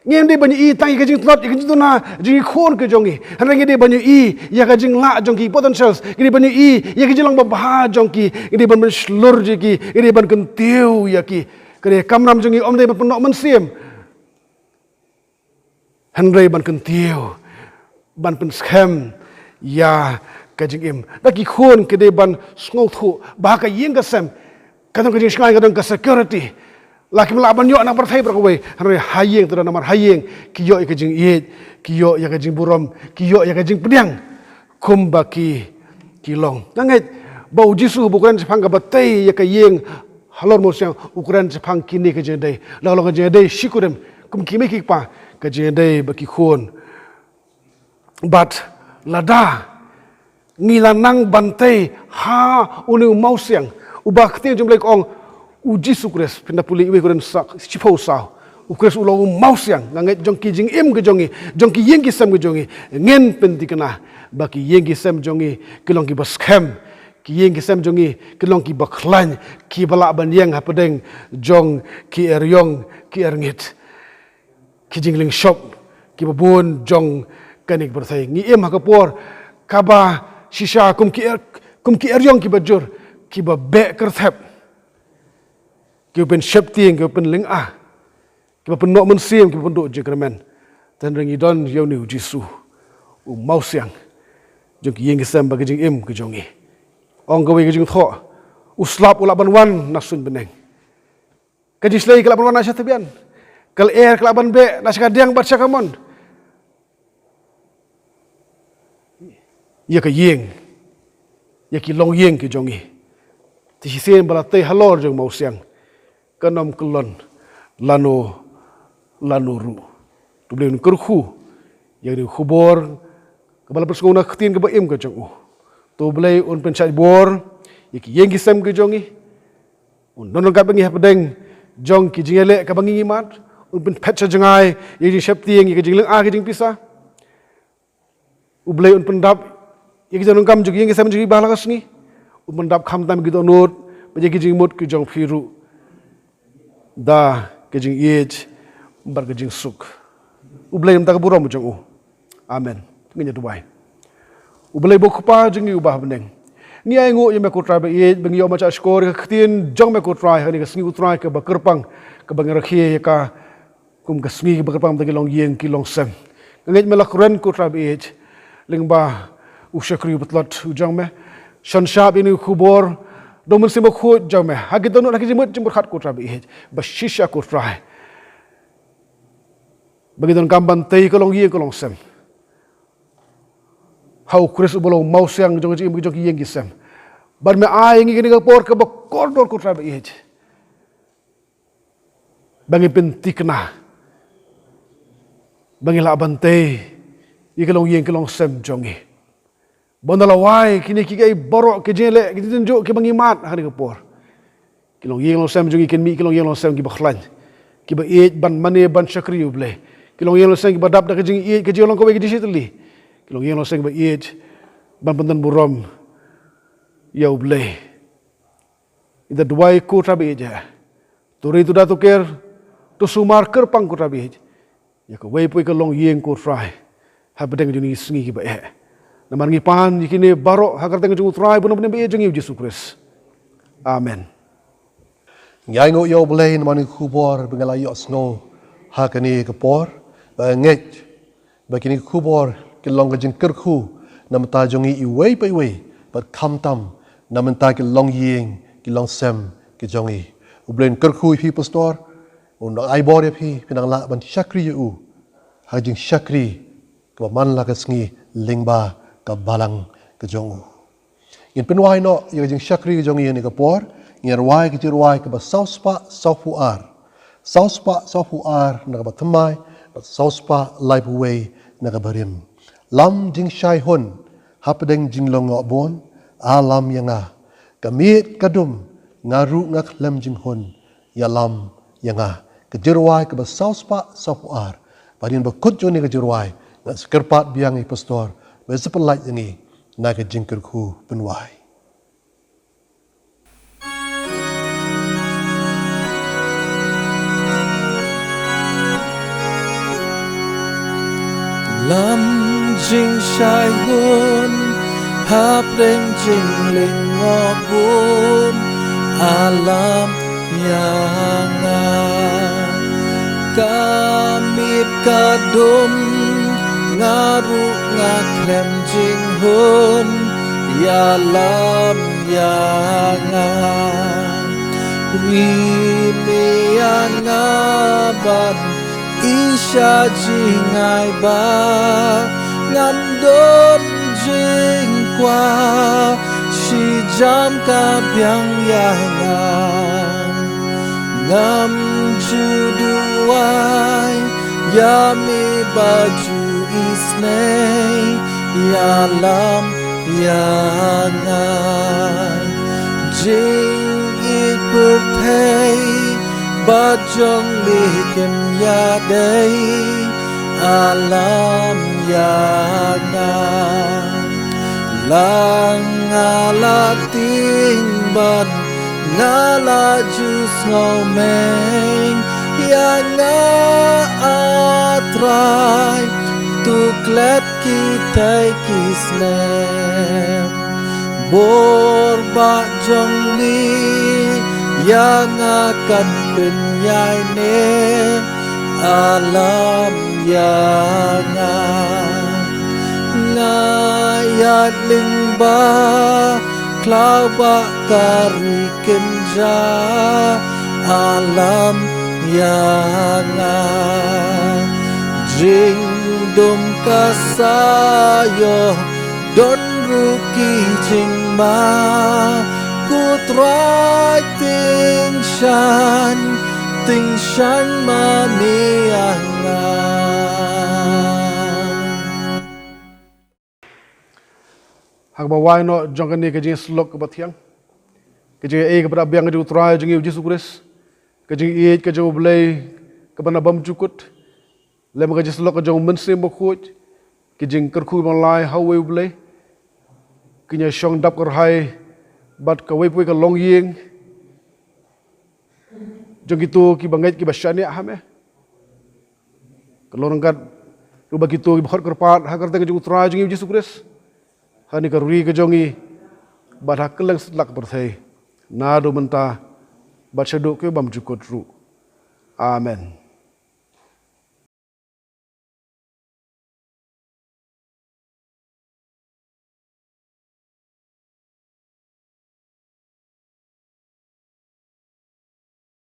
Ngim dei ban ïohi tang ïa ka jingtlot, ïa ka jingduna jong ki khun ki jong ngi. Hynrei ngi dei ban ïohi ïa ka jinglah jong ki, potentials. Ngi dei ban ïohi ïa ka jinglong babha jong ki. Ngi dei ban pynshlur ïa ki, ngi dei ban kyntiew ïa ki. Ka dei kamram jong ngi, ym dei ban pynnoh mynsiem, hynrei ban kyntiew, ban pynskhem ïa ka jingim. Da ki khun ki dei ban sngewthuh ba ha ka ïing ka sem ka don ka jingshngaiñ, ka don ka security. La kim lah ban ïoh na pyrthei baroh kawei, hynrei ha ïing te don, namar ha ïing ki ïoh ïa ka jingïeit, ki ïoh ïa ka jingburom, ki ïoh ïa ka jingpdiang kumba ki, ki long. Nga ngeit ba U Jisu ba u kren shaphang kaba tei ïa ka ïing halor mawsiang, u kren shaphang kine ki jingïadei. La long ka jingïadei shi kurim kum ki kmie ki kpa, ka jingïadei bad ki khun. Bad lada Ngi la nang ban tei ha une u mawsiang, uba ka ktien jong U Blei ka ong, u Jisu Khrist, phin da pule iwei Korinth sa, shiphew saw. U Khrist u long u mawsiang, nga ngeit, jong ki jingim ki jong ngi, jong ki ïing ki sem ki jong ngi. Ngin pynthikna ba ki ïing ki sem jong ngi ki long kiba skhem, ki ïing ki sem jong ngi ki long kiba khlaiñ, kiba lah ban ïeng hapdeng jong ki eriong, ki erngit, ki jinglingshop kiba bun jong kane ka pyrthei. Ngi im ha ka por kaba shisha kum ki er, kum ki eriong kiba jur, kiba beh kyrthep, kiba pynsheptieng, kiba pynlynga, kiba pynnoh mynsiem, kiba pynduh jingkyrmen. Te hynrei ngi don ïa une u Jisu, u mawsiang jong ki ïing ki sem bad ki jingim ki jong ngi. Ong kawei ka jingthoh, u slap u lah ban wan na suiñ bneng. Ka jingshlei ka lah ban wan na sha tbian. Ka lyer ka lah ban beh na sha ka diang bad sha ka mon. Ïa ka ïing, ïa ki longïing ki jong ngi, te shisien ba la tei halor jong u mawsiang, kan ym kyllon lano lano ruh. To U Blei un kyrkhu ïa kane ka khubor kaba la pynsngew na ka ktien kaba im ka jong u. To U Blei un pynshait bor ïa ki ïing ki sem ki jong ngi. Un don ryngkat bad ngi hapdeng jong ki jingïaleh kaba ngi mad. Un pynphet sha jngai ïa ki jingsheptieng, ïa ki jinglynga, ki jingpisa. U Blei un pyndap ïa ki jingdonkam jong ki ïing ki sem jong ngi ba ha la ka sngi. Un pyndap khamtam ïa ki dohnud bad ïa ki jingmut ki jong phi ruh da ka jingïeit bad ka jingsuk. U Blei un ïa ka burom jong u. Amen. Ngin ïa duwai. U Blei ba u Kpa jong ngi uba ha bneng, ngi ainguh ïa me ko Trai ba ïeit, ba ngi ïoh ban shah shkor ïa ka ktien jong me ko Trai ha kane ka sngi ko Trai kaba kyrpang, kaba ngi rakhe ïa ka kum ka sngi kaba kyrpang ba ki longïing ki longsem. Nga ngeit me la kren ko Trai ba ïeit, lyngba u shakri u patlot u jong me. Shon shap ïa une u khubor da u Mynsiem Bakhuid jong me ha ki dohnud, ha ki jingmut jingpyrkhat ko Trai ba ïeit, ba shisha ko Trai ba ngi donkam ban tei ka longïing ka longsem ha u Khrist uba long u mawsiang jong ka jingim jong ki ïing ki sem. Bad me ai ngi kane ka por kaba kordor ko Trai ba ïeit, ba ngi pynthikna, ba ngi lah ban tei ïa ka longïing ka longsem jong ngi. Ba ynda la wai kine kiei kiei baroh, ki jingïaleh, ki jingtynjuh kiba ngi mad ha kane ka por, ki longïing longsem jong ngi kin mih ki longïing longsem kiba khlaiñ, kiba ïeit ban mane ban shakri ïa u Blei. Ki longïing longsem kiba dap da ka jingïeit, ka jinglong kawei ka jingshitylli. Ki longïing longsem kiba ïeit ban pyndon burom ïa u Blei. Ngi da duwai ko Trai ba ïeit, to ri to da to ker, to sumar kyrpang ko Trai ba ïeit ïa kawei pa kawei ka longïing ko Trai hapdeng jong kine ki sngi kiba eh. Namar ngi pan ïa kine baroh ha ka kyrteng jong u Trai bad u Nongpynim ba ïeit jong ngi u Jisu Khrist. Amen. Ngi ainguh ïa u Blei namar kane ka khubor ba ngi la ïohsngew ha kane ka por, ba ngeit ba kine ki khubor ki long ka jingkyrkhu na bynta jong ngi iwei pa iwei, bad khamtam na bynta ki longïing ki longsem ki jong ngi. U Blei un kyrkhu ïa phi pastor, un ai bor ïa phi, phin nang lah ban shakri ïa u ha ka jingshakri kaba man la ka sngi lyngba ka balang ka jong u. Ngin pynwai noh ïa ka jingshakri ka jong ngi ha kane ka por. Ngin rwai ka jingrwai kaba saw spah saw phew ar, saw spah saw phew ar na kaba thymmai, bad saw spah laiphew wei na kaba rim. Lam jingshai hun hapdeng jinglong ngoh bun, a lam ïa nga. Ka miet ka dum, nga ruh nga khlem jinghun, ïalam ïa nga. Ka jingrwai kaba saw spah saw phew ar. Bad hadien ba kut jong kane ka jingrwai, ngan sa kyrpad biang ïa i pastor ba in sa pynlait ïa ngi na ka jingkyrkhu pynwai. Lam jingshai hun hapdeng jinglong ngoh bun, a lam ïa nga. Ka miet ka dum, nga ruh nga khlem jinghun, ïalam ïa nga. Ri me ïa nga ban isha jingai ba ngan don jingkwah, shi jam ka biang ïa nga. Ngam ju duwai ïa me ba ju isynei, ïalam ïa nga. Jingïeit pyrthei bad jong me kim ïadei alam ïa nga. La nga la tieng bad nga la ju sngew meng ïa nga, A Trai, to klet kitei ki snem. Bor ba jong me ïa nga kan pynïaid ne alam ïa nga. Nga ïaid lyngba khlaw ba ka ri kynja alam ïa nga. Jingdum ka sa ïoh don ruh ki jingma, ko Trai, tyngshaiñ, tyngshaiñ ma me ïa nga. Ha kaba wai noh jong kane ka jingïasyllok kaba thiang, ka jingïaei kaba da biang ka jong u Trai jong ngi u Jisu Khrist, ka jingïeit ka jong u Blei kaba na bymjukut, lem ka jingïasyllok ka jong u Mynsiem Bakhuid, ki jingkyrkhu ba lai ha uwei u Blei, ki ïa shong dap kyrhai bad kawei pa kawei ka longïing jong kito kiba ngeit kiba shaniah ha me. Ka long ryngkat ruh bad kito kiba khot kyrpad ha ka kyrteng ka jong u Trai jong ngi u Jisu Khrist, ha kane ka ri ka jong ngi bad ha kylleng satlak pyrthei, naduh mynta bad shaduh kiba bymjukut ruh. Amen.